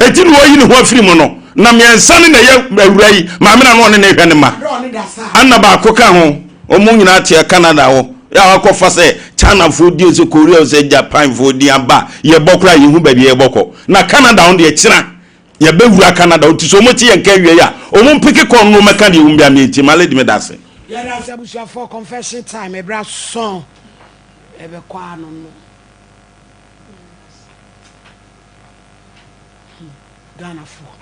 F: eti na ɔyi ne ho afiri mu no na mmiɛnsa ne na ɛyɛ awura yi maame na no ɔne ne hwɛ ne ma ana baako ka ho wɔn nyinaa teɛ Canada hɔ. Yɛ a wakɔfa sɛ Chinafoɔ din sɛ Korea sɛ Japanfoɔ din aba yɛbɔ koraa yɛhu baabi a yɛbɔ kɔ. Na Canada ho deɛ kyena yɛbɛwura Canada nti sɛ wɔn te yɛn nka awie a wɔn mpeke kɔn no wɔmmɛka deɛ ɛwom biara me nti ma lady meda ase.
A: Yɛda ase abusuafoɔ confession time ɛberɛ asõ ɛbɛkɔ ano no hmm Ghanafoɔ.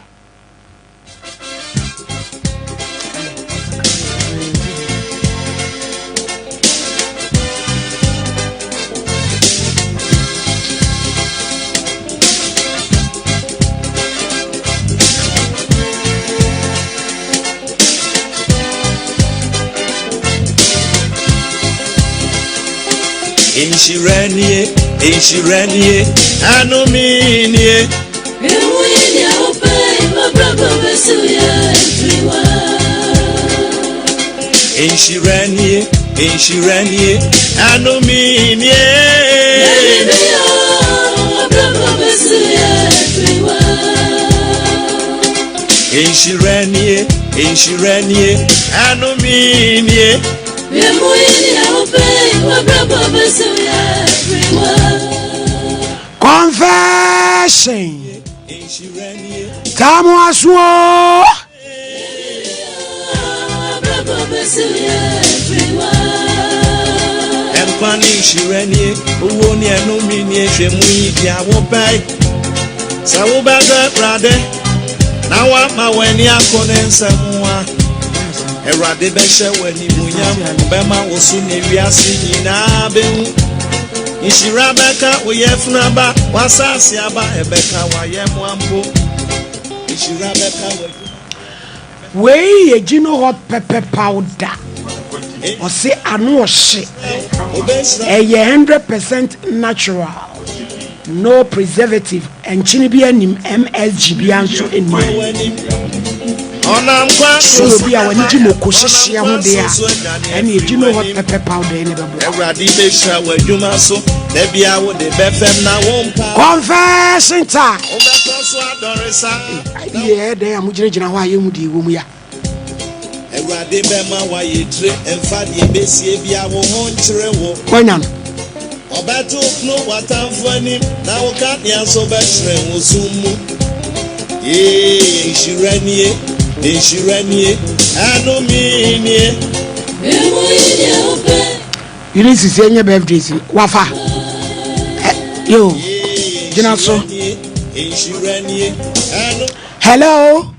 G: Nhyira nie, nhyira nie, anome nie. Nhyira nie, nhyira nie, anome nie. Nhyira nie, nhyira nie, anome nie.
A: Confession. Tamu asuo.
G: Nkwa ne nhyira nie, owuo ne ɛnome nie, hwɛ mu yi deɛ wobɛe. Sɛ wobɛdɔ Awurade na woama w'ani akɔ ne nsɛm ho a, Awurade bɛhyɛ w'animuonyam, ɔbɛma wo so ne wiase nyinaa bɛhu. Nhyira bɛka wo yafunu aba, w'asase aba, ɛbɛka w'ayɛmmoa mpo. Nhyira bɛka w'adwuma.
A: Wei yɛ Gino hot pepper powder. Ɔse ano ɔhye. Ɛyɛ 100% natural. No preservative. Nkyene bi anim, MSG bia nso nnim. So obi a w'ani gye moko hyehyeɛ ho deɛ a, ɛne Gino hot pepper powder yi na ɛbɛboa.
G: Awurade bɛhyira w'adwuma so, da bia wode bɛfɛm na wompa.
A: Confession time.
G: Wobɛkɔ so adɔre saa.
A: Ɛyɛ dɛn a mogyinagyina hɔ a yɛhu deɛ ɛwɔ mu ya?
G: Awurade bɛma woayɛ tire, ɛmfa deɛ ɛbɛsie bia wo ho nkyere wo.
A: Woanya no.
G: Ɔbɛto pono w'atamfo anim, na wo kanea nso bɛhyerɛn wo sum mu. Yee, nhyira nie, nhyira nie, ɛnome nie.
A: Yere sisi ɛnyɛ birthday si wafa. Yo, gyina so. Hello.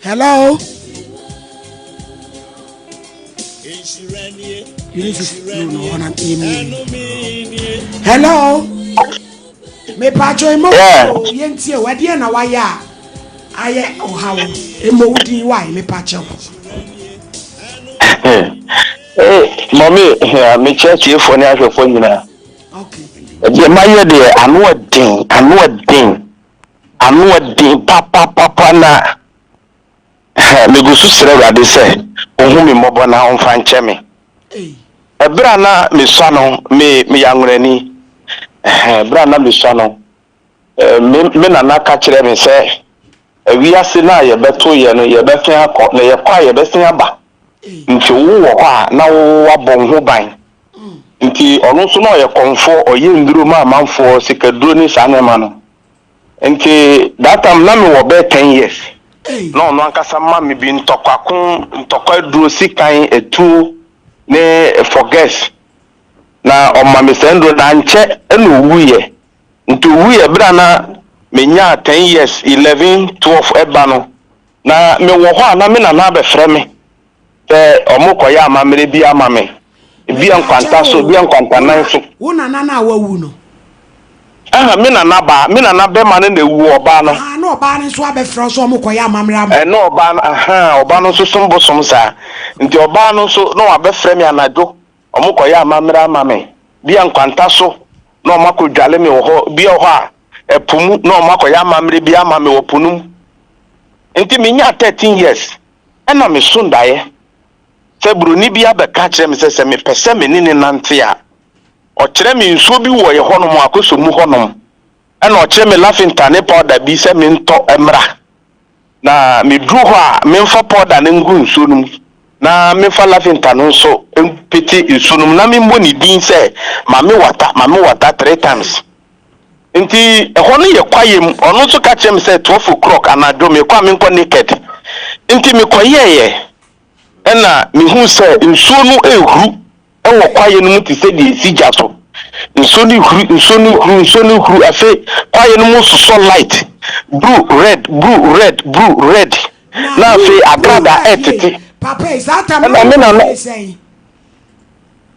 A: Hello. Hello. Mepatwo emo yɛntie o ɛdeɛ na wayɛ a ayɛ ɔhaw emo wo din wae mepakyɛw.
B: Mɔmi mekyɛ tiefoɔ ne ahwɛfoɔ nyinaa. Deɛ mayɛ deɛ ano ɛden ano ɛden ano ɛden papapapa na megu so srɛ Awurade sɛ ɔhu me mmɔbɔ na ɔmfa nkyɛ me. Ɛberɛ a na mesua no me meyɛ anworani. Ɛberɛ a na mesua no me me nana ka kyerɛ me sɛ wiase no a yɛbɛto yɛ no yɛbɛsen akɔ na yɛkɔ a yɛbɛsen aba. Nti wo wɔ hɔ a na wo wabɔ wo ho ban. Nti ɔno nso na ɔyɛ kɔmfoɔ, ɔyɛ nnuro ma amanfoɔ, sikaduro ne saa nneɛma no. Nti that time na mewɔ bɛyɛ ten years. Na ɔno ankasa ma me bi ntɔkwako, ntɔkwa aduro, sikan, atuo ne forgets. Na ɔma me saa nnuro no, ankyɛ na ɔwuiɛ. Nti ɔwuiɛ berɛ a na menyaa ten years, 11, 12 ɛba no, na mewɔ hɔ a na me nana abɛfrɛ me sɛ wɔrekɔyɛ amammerɛ bi ama me, ebia nkwanta so, ebia nkwantanan so.
A: Wo nana no a wawu no?
B: Aha, me nana baa, me nana bɛma no na ewu, ɔbaa no.
A: Aha, na ɔbaa no nso abɛfrɛ wo sɛ wɔrekɔyɛ amammerɛ ama wo.
B: Ɛna ɔbaa no, aha, ɔbaa no nso som bosom saa. Nti ɔbaa no nso na wabɛfrɛ me anadwo, wɔrekɔyɛ amammerɛ ama me, bia nkwanta so na wɔakɔdwale me wɔ hɔ, bia wɔ hɔ a ɛpo mu na wɔakɔyɛ amammerɛ bi ama me wɔ po no mu. Nti menyaa 13 years. Ɛnna meso daeɛ sɛ buroni bi abɛka akyerɛ me sɛ, sɛ mepɛ sɛ me ne no nante a, ɔkyerɛ me nsuo bi wɔ yɛ hɔnom, Akosombo hɔnom. Ɛnna ɔkyerɛ me lafinta ne powder bi sɛ mentɔ mmra. Na meduru hɔ a, memfa powder no ngu nsuo no mu, na memfa lafinta no nso mpete nsuo no mu, na memmɔ ne din sɛ Mame Wata, Mame Wata three times. Nti ɛhɔ no yɛ kwaeɛ mu, ɔno nso ka kyerɛɛ me sɛ 12 o'clock anadwo mekɔ a menkɔ naked. Nti mekɔyɛeɛ ɛna mehuu sɛ nsuo no rehuru wɔ kwaeɛ no mu te sɛ deɛ ɛsi gya so. Nsuo no rehuru, nsuo no rehuru, nsuo no rehuru, afei kwaeɛ no mu sosɔ light, blue, red, blue, red, blue, red, na afei agrada ɛretete. Ɛna me nana.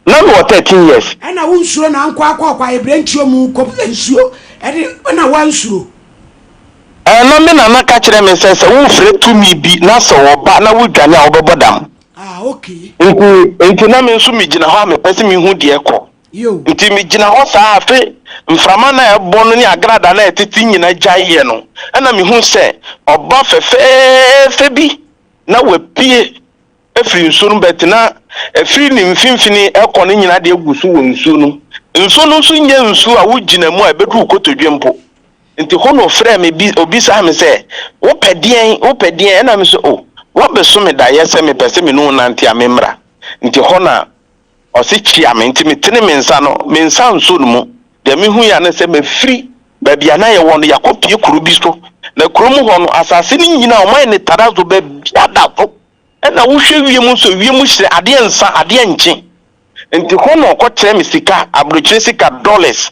B: Na mewɔ 13 years.
A: Ɛna wo nsuro na ankɔ akɔ akɔ ayɛ brɛntuo mu kɔ nsuo ɛde ɛna wansuro.
B: Ɛna me nana ka kyerɛ me sɛ sɛ wofrɛ tumi bi na sɛ ɔba na wodwane a wobɛbɔ dam.
A: Ah, okay.
B: Nti, nti na me nso megyina hɔ a mepɛ sɛ mehu deɛ ɛkɔ.
A: Yo.
B: Nti megyina hɔ saa afe mframa no a ɛbɔ no ne agrada no a ɛtete nyina gyaeɛ no, ɛna mehu sɛ ɔba fɛfɛɛfɛ bi na wapue afiri nsuo no bɛte na ɛfiri ne mfimfini ɛkɔ no nyina deɛ gu so wɔ nsuo no. Nsuo no nso nyɛ nsuo a wogyina mu a ɛbɛduru wo kotodwe mpo. Nti hɔ na ɔfrɛɛ me bi, ɔbisaa me sɛ, Wopɛ deɛn? Wopɛ deɛn? Ɛna me sɛ, O, woabɛso me daeɛ sɛ mepɛ sɛ me ne wo nante a memmra. Nti hɔ na ɔse kyia me. Nti metene me nsa no, me nsa ansɔ no mu. Deɛ mehuiɛ ara ne sɛ mafiri baabi a na yɛwɔ no, yɛakɔpue kuro bi so. Na kuro mu hɔ no, asase no nyinaa wɔayɛ no tarazo, baabiara da so. Ɛna wohwɛ wiem nso, wiem hyerɛn, adeɛ nsa, adeɛ nkye. Nti hɔ na ɔkɔkyerɛ me sika, aburokyire sika, dollars.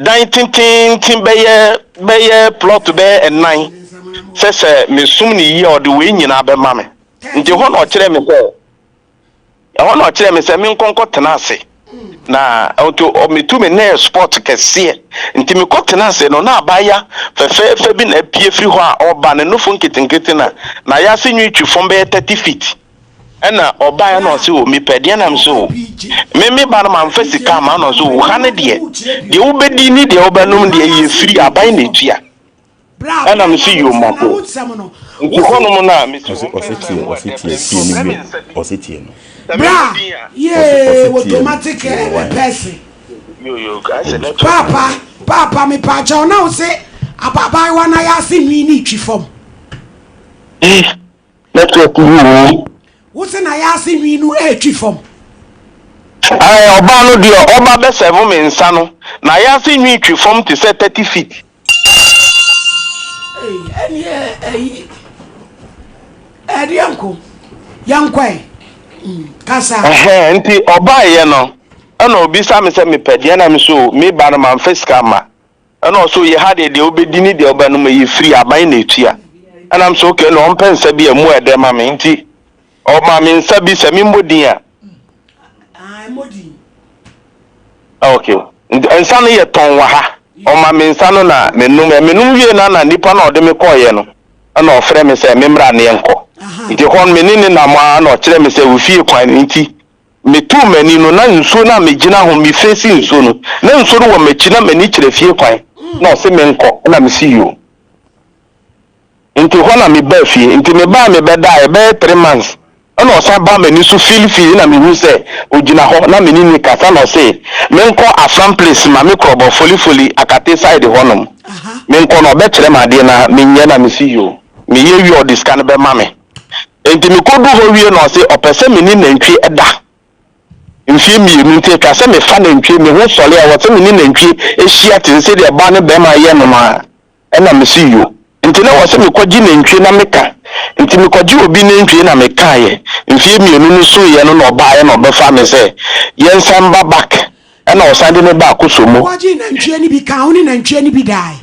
B: Dan tenteenten bɛyɛ bɛyɛ plot bɛyɛ nnan sɛ sɛ mesom no yie a ɔde wei nyinaa bɛma me. Nti hɔ na ɔkyerɛɛ me sɛ ɛhɔ na ɔkyerɛɛ me sɛ menkɔ nkɔtena ase na nti metu me nɛɛ spot kɛseɛ nti mekɔtena ase no na abaayewa fɛfɛɛfɛ bi na apue firi hɔ a ɔba ne nofo nketenkete na n'ayase nwi twi fam bɛyɛ 30 feet. Ɛna ɔbaeɛ na ɔse o mepɛ deɛ na mese o me me ba no mamfa sika ama na ɔse o ha ne deɛ deɛ wobɛdi ne deɛ wobɛnom deɛ yɛ firi aban na ɛtua ɛna mese yo mate nti hɔnom no a mese
F: Ɔse
B: ɔmpɛ
F: ɔse
B: nsa
F: tie
B: mu
F: ɔse
B: ɛdɛ
F: tie
B: nti
F: tie no
B: ɔbrɛ me
F: wie
B: nsa bi
F: ɔse tie no.
B: sɛ
A: Bra
B: memmɔ din a
F: Ɔse
A: yee
F: ɔse tie no
A: automatic
F: tie no why.
A: person.
B: yo yo ayɛ sɛ network
A: Paapa paapa mepaakyɛw na wo se ababaayewa no ayɛ ase nwi ne twi fam.
B: Eh network yi oo.
A: Wo se na yɛase nwi no ɛretwi fam.
B: Ae ɔbaa no deɛ ɔba bɛ sɛvo me nsa no na yɛase nwi twi fam te sɛ 30 feet.
A: Ei ɛneɛ ɛyi ɛdeɛ nko yɛnkɔ ɛ kasa.
B: Ɛhɛn nti ɔbaeɛ no ɛna ɔbisa me sɛ mepɛ deɛ na me so me ba no mamfa sika amma. Ɛna ɔse oye ha deɛ deɛ wobɛdi ne deɛ wobɛnom ɛyɛ free aban na ɛtua. Ɛna mese okay ɛna ɔmpɛ nsa bi a ɛmu ɛdɛ ma me nti ɔma me nsa bi sɛ memmɔ din a. Okay nti nsa no yɛ tɔn wɔ ha ɔma me nsa no na menom ɛ menom wie na na nipa na ɔde me kɔɔyɛ no ɛna ɔfrɛ me sɛ memmra ne yɛnkɔ nti hɔ no me ne ne nam a na ɔkyerɛ me sɛ ofie kwan nti Metuu m'ani no, na nsuo no a megyina ho, me face nsuo no, na nsuo no wɔ m'akyi, na m'ani kyerɛ fie kwan, na ɔse menkɔ, ɛna mese yoo. Nti hɔ na mebaa fie, nti mebaa mebɛdaeɛ bɛyɛ three months, ɛna ɔsan baa m'ani so feel feel, ɛna mehu sɛ ɔgyina hɔ, na me ne no kasa, na ɔse menkɔ Afram place, Mame Krɔbɔ, Foli Foli, Akate side hɔ nom, menkɔ na ɔbɛkyerɛ me adeɛ na menyɛ, na mese yoo, meyɛ wie a ɔde sika no bɛma me. Enti mekoduu hɔ wie no ɔse ɔpɛ sɛ me ne nantwie da mfeɛ mmienu nti atwa sɛ mefa nantwie, me ho sɔre a ɛwɔ sɛ me ne nantwie hyia te sɛ sɛdeɛ ɔbaa ne barima yɛ no no a, ɛna mese yo. Nti na ɛwɔ sɛ mekɔgye nantwie na meka. Nti mekɔgye obi nantwie na mekaeɛ. Mfeɛ mmienu no soeɛ no na ɔbaeɛ na ɔbɛfaa me sɛ yɛnsan mba back ɛna ɔsan de me baa Kosomo.
A: Wokɔgyee nantwie no bi kaa wo ne nantwie no bi dae?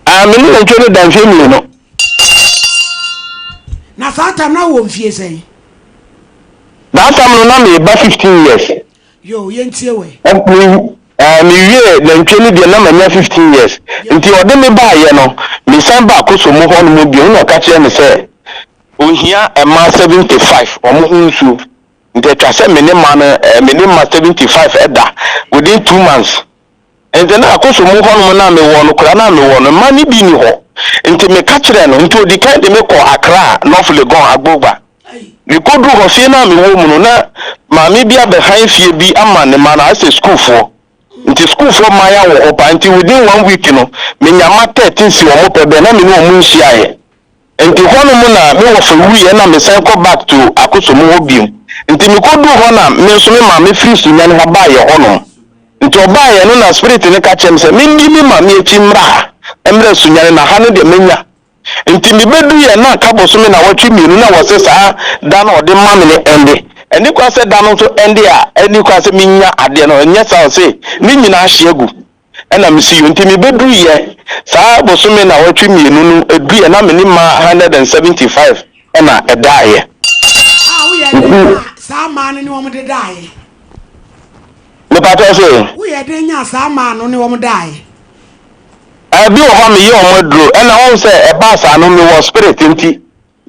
B: Ah, me ne nantwie no da mfeɛ mmienu.
A: Na saa tam na wowɔ mfie sɛn?
B: That time no na meba 15 years.
A: Yo, yɛntie wɛ.
B: Me mewie nantwie no deɛ na manya 15 years. Nti ɔde me baayɛ no, mesan baa Kosomo hɔ nom bio na ɔka kyerɛ me sɛ ohia mmaa 75 wɔn ho nsuo. Nti atwa sɛ me ne mma no, me ne mma 75 ɛda within two months. Enti na Akosombo hɔnom no a mewɔ no, koraa no a mewɔ no, mma no bi nni hɔ. Enti meka kyerɛɛ no, enti ɔdii kan de me kɔɔ Accra, North Legon, Agbogba. Mekoduu hɔ, fie no a mewɔ mu no, na maame bi abɛhan fie bi ama ne mma no, ayɛ sɛ sukuufoɔ. Nti sukuufoɔ mmaeɛ wɔ hɔ paa, nti within one week no, menya mma 13 si wɔn pɛ bɛn, na me ne wɔn nhyiaeɛ. Nti hɔnom na me wɔfa wuiɛ na mesan kɔ back to Akosombo hɔ biom. Nti mekoduu hɔ na me nso me maame firi Sunyani ha baeɛ hɔnom. Nti ɔbaeɛ no na spirit no ka kyerɛɛ me sɛ menni me maame akyi mmra ha, mmra Sunyani na ha no deɛ mɛnya. Nti mebɛduiɛ na aka bosome nawɔtwe mmienu na wɔse saa da no a ɔde ma me no ɛnde. Ɛnni kwan sɛ da no nso ɛnde a ɛnni kwan sɛ menya adeɛ no, ɛnyɛ saa ɔse ne nyinaa ahye agu. Ɛna mese yo, nti mebeduruiɛ saa bosome nawɔtwe mmienu no duiɛ na me ne mmaa 175 na ɛdaeɛ.
A: A woyɛ den nyaa saa mmaa no ne wɔn de daeɛ?
B: Mepatɔ se?
A: Woyɛ den nyaa saa mmaa no ne wɔn daeɛ?
B: Ɛbi wɔ hɔ a meyɛ wɔn aduro, ɛna wɔn sɛ ɛbaa saa no mewɔ spirit nti.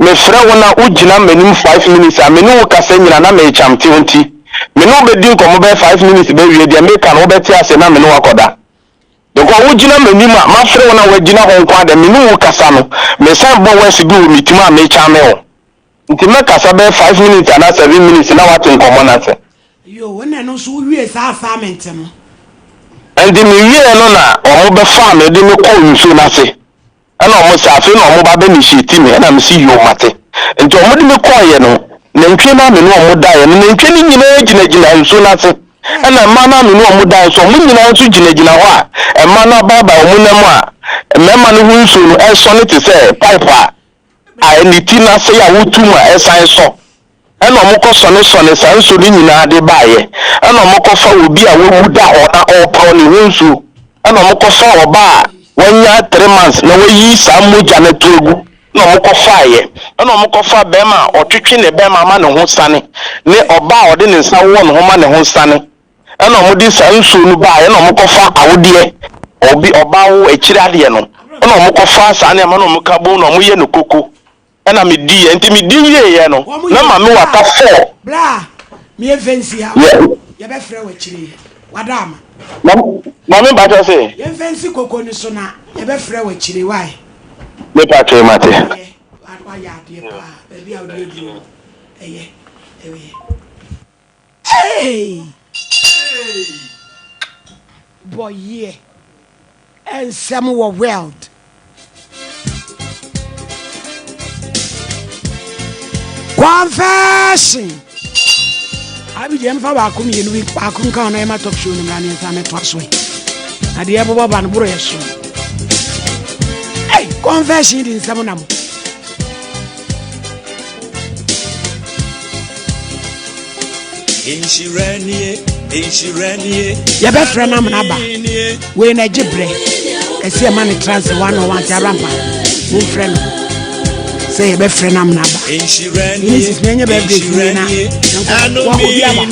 B: mefrɛ wo na wogyina m'anim five minutes a, me ne wo kasa nyina na merekyamte wo nti, me ne wo bɛdi nkɔmmɔ bɛyɛ five minutes bɛwie, deɛ meka no wobɛte aseɛ na me ne wo akɔda. Because wogyina m'anim a, mafrɛ wo na woagyina hɔ nko ara deɛ, me ne wo kasa no, mesan bɔ words bi wɔ me tirim a merekyame wo. Nti mɛkasa bɛyɛ five minutes anaa seven minutes na woate nkɔmmɔ no ase.
A: Yoo, ɛna ɛno nso wowiee saa assignment no?
B: Nti mewieɛ no na wɔbɛfaa me de me kɔɔ nsuo no ase. Ɛna ɔmo se afei na ɔmo ba bɛ initiate me, ɛna mese yoo mate. Nti ɔmo de me kɔɔeɛ no, nantwie no a me ne ɔmo daeɛ no, nantwie no nyinaa gyinagyina nsuo no ase. Ɛna mmaa no a me ne ɔmo daeɛ nso, ɔmo nyinaa nso gyinagyina hɔ a mmaa no abaabae ɔmo nan mu a mmarima no ho nsuo no ɛresɔne te sɛ pipe a a ne ti no ase a wotu mu a ɛsan sɔ. Ɛna wɔkɔsɔnesɔne saa nsuo no nyinaa de baeɛ. Ɛna wɔkɔfa obi a wawu da hɔ na ɔreporɔ ne ho nsuo. Ɛna wɔkɔfa ɔbaa a wanya three months na wayi saa mogya no ato agu na wɔkɔfaeɛ. Ɛna wɔkɔfa barima a ɔtwetwe ne bɛrima ma ne ho sane ne ɔbaa a ɔde ne nsa wowɔ ne ho ma ne ho sane. Ɛna wɔde saa nsuo no baeɛ ɛna wɔkɔfa awodeɛ, obi ɔbaa wo akyiri adeɛ no. Ɛna wɔkɔfa saa nneɛma na wɔka bom na wɔyɛ no koko. Ɛna me diiɛ, nti me di wieeɛ no,
A: Wɔn
B: na
A: yɛ
B: Mame
A: bra
B: Wata fɔɔ.
A: bra me yɛmfa nsi ha
B: Yɛ.
A: yɛbɛfrɛ wo akyire yi wada ama.
B: Mame, Mame mpakyɛw se.
A: Yɛmfa nsi koko no so na yɛbɛfrɛ wo akyire yi wai.
B: Me pakyɛw mate.
A: Ɛyɛ wayɛ adeɛ paa baabi a wode aduru no ɛyɛ ɛyɛ. Eeii bɔ yeɛ nsɛm wɔ world. Confession. Abi deɛ mfa baako mmienu bi baako nka ɔno ɛma top show no mmra ne nsa mɛtoa so yi. Na deɛ ɛbobɔ ba no boro yɛ so. Hey, confession di nsɛm na mo. Yɛbɛfrɛ no amena aba. Wei na ɛgye berɛ. Ɛsɛ ɛma ne tra sɛ one on one ti abrampa. Momfrɛ no sɛ yɛbɛfrɛ no amena aba. Vinicius na ɛnyɛ birthday fie na wɔkɔ bi aba.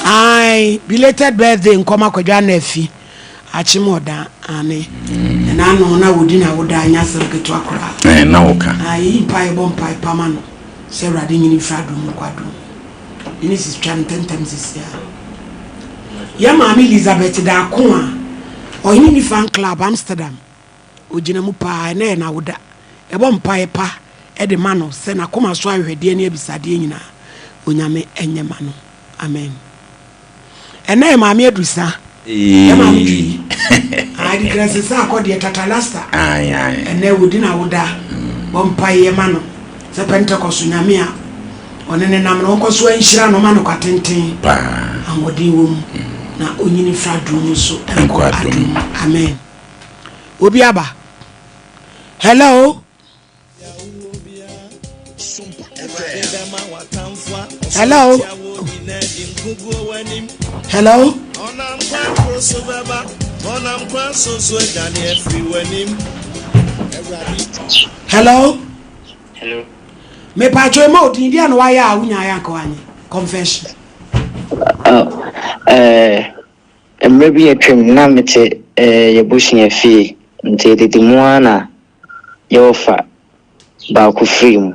A: Ae, belated birthday nkɔma kwadwo ana afi. Akyem ɔda aane. Ɛna ano na wodi na woda anyɛ asɛm ketewa koraa.
F: Ɛɛ na woka.
A: Ah yɛyi mpaeɛ bɔ mpae pa ma no sɛ Awurade nyini mfiri adom mu kɔ adom mu. Genesis twa no ntɛmntɛm sisi a. Yɛn maame Elizabeth Darko a ɔhene ni fan club Amsterdam ogyina mu paa ɛnɛ yɛ n'awoda. Yɛbɔ mpaeɛ pa de ma no sɛ n'akoma so ahwehwɛdeɛ ne abisadeɛ nyinaa Onyame nyɛ ma no. Amen. Ɛnɛ yɛ maame adusa. Yɛ maame twi. Adi kra sesa akɔ deɛ tata lasta. Ɛnɛ wodi na woda. Bɔ mpae yɛ ma no. Sɛ Pentecost nyame a ɔne ne nam no ɔnkɔ so anhyira no ma no kwa tenten. Ahoɔden wɔ mu na onyini mfra adom mu so nkɔ adom mu. Amen. Obi aba. Hello. Hello. Hello. Hello.
H: Hello.
A: Me pacho ma odin dia no waya a wunya ya nka wanye. Confession.
H: Oh, eh mmerɛ bi atwam na mete eh yɛbusua fie nti edidi mu ara na yɛwɔfa baako firii mu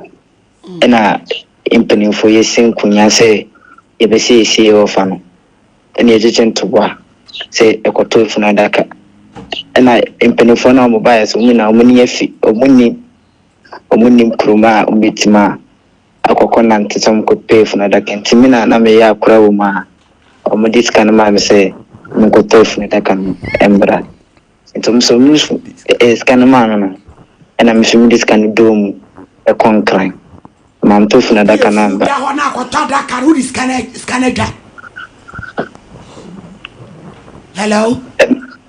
H: ɛna mpanimfoɔ yɛsi nkonya sɛ yɛbɛsɛ yɛsie yɛwɔfa no ɛna yɛgyegye ntoboa sɛ ɛkɔtɔ efunu adaka ɛna mpanimfoɔ no a wɔn baeɛ sɛ wɔn nyinaa wɔn ani afi wɔn nni wɔn nnim kurom a wɔn bɛtumi a akɔkɔ nante sɛ wɔn kɔpɛ efunu adaka nti me na na meyɛ akora wɔ mu a wɔn de sika no maa me sɛ menkɔtɔ efunu adaka no mbra. Nti ɔmo nso ɔmo nso ɛɛ sika no maa me no, ɛna me nso mede sika no dɔɔ mu ɛkɔ Nkran. Mantɔ funu adaka no amba.
A: Da hɔ na akɔtɔ adaka no wode sika no sika no adwa. Hello.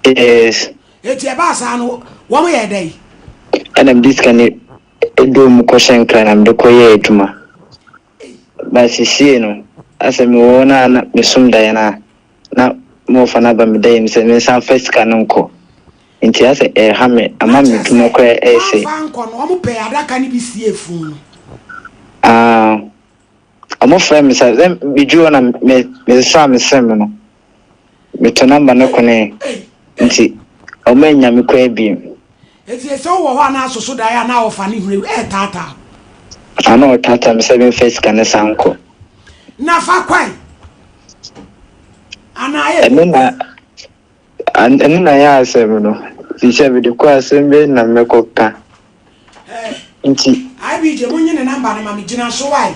H: Yes.
A: Eti ɛbaa saa no wɔn yɛ dɛ.
H: Ɛna mede sika no dɔɔ mu kɔhyɛ Nkran na mede kɔyɛɛ adwuma. But sesie no, asɛ mewɔ hɔ no a na mesom daeɛ no a, na me wɔfa no aba me dan mu sɛ mensan mfa sika no nkɔ. Nti asɛ ɛreha me, ama
A: Na
H: me
A: kyerɛ
H: dwuma
A: sɛ
H: koraa ɛresɛe.
A: woamfa ankɔ no, wɔn pɛɛ adaka no bi siee funu no.
H: Ah, wɔn frɛ me sɛ, sɛ meduru hɔ na me mesesaa me sim no, meto number no konee. Nti. Ɔmo annya me koraa bio.
A: Enti sɛ wowɔ hɔ a na asoso daeɛ a na ɔfa ne hwene ɛretaataa wo.
H: A na ɔretaataa me sɛ memfa sika no san nkɔ.
A: Na fa kɔe anaa ayɛ
H: Ɛno na ɛno na ɛyɛ asɛm no. Firi sɛ mede kɔ a asɛm bɛn na mɛkɔka? Nti.
A: IBJ monye ne number no ma me gyina so wai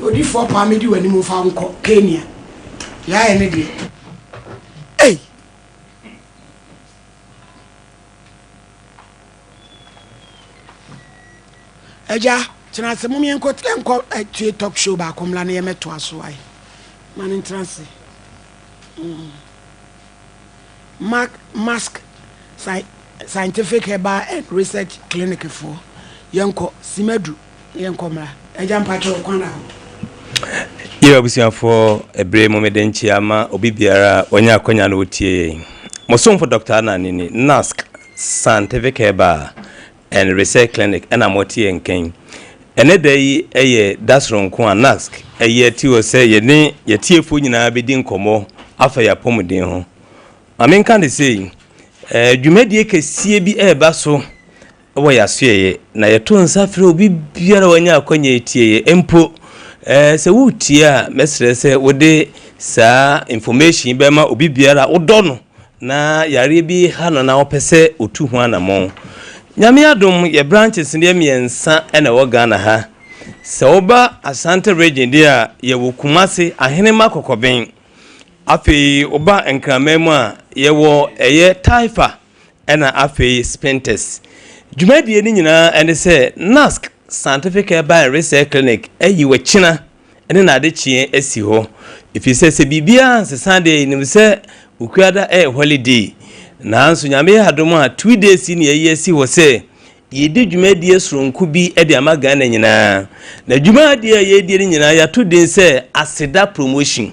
A: odifoɔ paa medi w'anim mfa wo nkɔ Kenya deɛ ayɛ ne deɛ ei. Agya tena ase mom yɛnkɔ yɛnkɔ tue talk show baako mmla na yɛmɛtoa so wai ma no ntena ase mm. Mark Mask Scientific Herbal and Research Clinic foɔ yɛnkɔ Simadu na yɛnkɔ mmra. Agya mpakyɛw kwan da hɔ.
I: Yɛn abusuafoɔ, ɛberɛ yi mu mede nkyea ma obi biara a wanya akwanya na ɔtie yɛn. Mo somfo Dɔkta Annan ni, NASC Scientific Herbal and Research Clinic ɛna mote yɛn nka yi. Ɛnɛ da yi yɛ da soronko a NASC ayi ati hɔ sɛ yɛne yɛtiefoɔ nyinaa bɛdi nkɔmmɔ afa yɛn apɔmuden ho. Ma menka no sei, dwumadie kɛseɛ bi reba so wɔ yɛn asoɛeɛ, na yɛto nsa frɛ obi biara a wanya akwanya retie yɛn. Mpo sɛ woretie a, mɛsrɛ sɛ wode saa information yi bɛma obi biara a wodɔ no na yareɛ bi ha no na wopɛ sɛ otu ho anammɔn. Nyame adom, yɛ branches no yɛ mmiɛnsa na ɛwɔ Ghana ha. Sɛ woba Ashanti region deɛ a, yɛwɔ Kumasi, Ahenema Kɔkɔben. Afei woba Nkraman mu a, yɛwɔ ɛyɛ Taifa ɛna afei Spintex. Dwumadie no nyinaa ɛne sɛ NASC Scientific Herbal and Research Clinic ayi wakyina ne n'adekyeɛ asi hɔ. Ɛfiri sɛ sɛ biribiara nsesa deɛ yɛnim sɛ Okuada ɛyɛ holiday. Nanso Nyame yɛ adom a 2 days yi na yɛayi asi hɔ sɛ yɛredi dwumadie soronko bi de ama Ghana nyinaa. Na dwumadie a yɛredie no nyinaa yɛato din sɛ Aseda Promotion.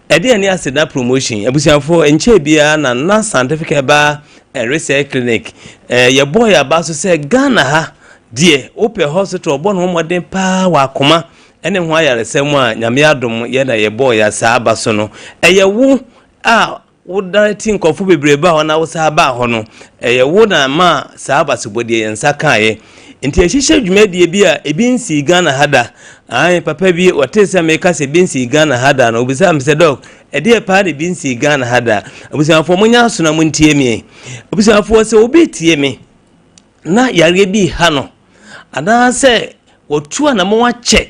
I: Ɛdeɛn ne Aseda Promotion? Abusuafoɔ, nkyɛɛ biara na na Scientific Herbal and Research Clinic eh, yɛbɔɔ yɛn aba so sɛ Ghana ha deɛ wopɛ hospital ɔbɔ ne ho mmɔden paa wɔ akoma ne ho ayaresa mu a Nyame adom yɛ na yɛbɔɔ yɛ saa aba so no. Ɛyɛ wo a wodane te nkurɔfo bebree baa hɔ na wosan baa hɔ no, ɛyɛ wo na ɛmaa saa abasobɔdeɛ yɛn nsa kaeɛ. Nti yɛhyehyɛ dwumadie bi a ebi nsii Ghana ha da. Ae, papa bi, ɔtee sɛ meka sɛ ebi nsii Ghana ha da no, ɔbisaa me sɛ, Dɔk, ɛdeɛ paa na ebi nsii Ghana ha da? Abusuafoɔ, monyɛ aso na montie me. Abusuafoɔ, sɛ obi retie me na yareɛ bi reha no, anaasɛ watu anamɔn akyɛ,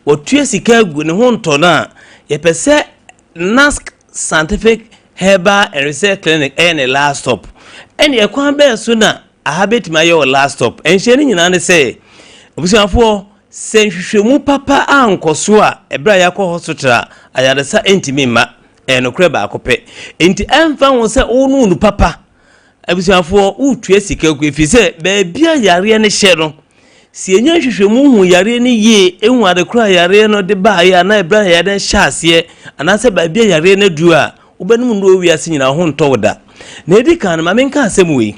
I: watua sika agu ne ho ntɔ no a, yɛpɛ sɛ NASC Scientific Herbal and Research Clinic ɛyɛ ne last stop. Ɛne ɛkwan bɛɛ so na aha bɛtumi ayɛ wɔ last stop? Ɛnhyɛ no nyinaa ne sɛ, abusuafoɔ, sɛ nhwehwɛmu papa ankɔ so a, ɛberɛ a yɛakɔ hospital a, ayaresa ntumi mma. Ɛyɛ nokorɛ baako pɛ. Enti ɛmfa ho sɛ wonom nu papa, abusuafoɔ, woretua sika gu, ɛfiri sɛ baabi a yareɛ no hyɛ no, Sɛ yɛnya nhwehwɛmu hu yareɛ no yie, hu ade korɔ a yareɛ no de baeɛ anaa ɛberɛ a yareɛ no hyɛ aseɛ anaasɛ baabi a yareɛ no aduru a, wobɛnom nnuro wɔ wiase nyinaa wo ho ntɔ wo da. Na ɛdi kan no, ma menka asɛm wei.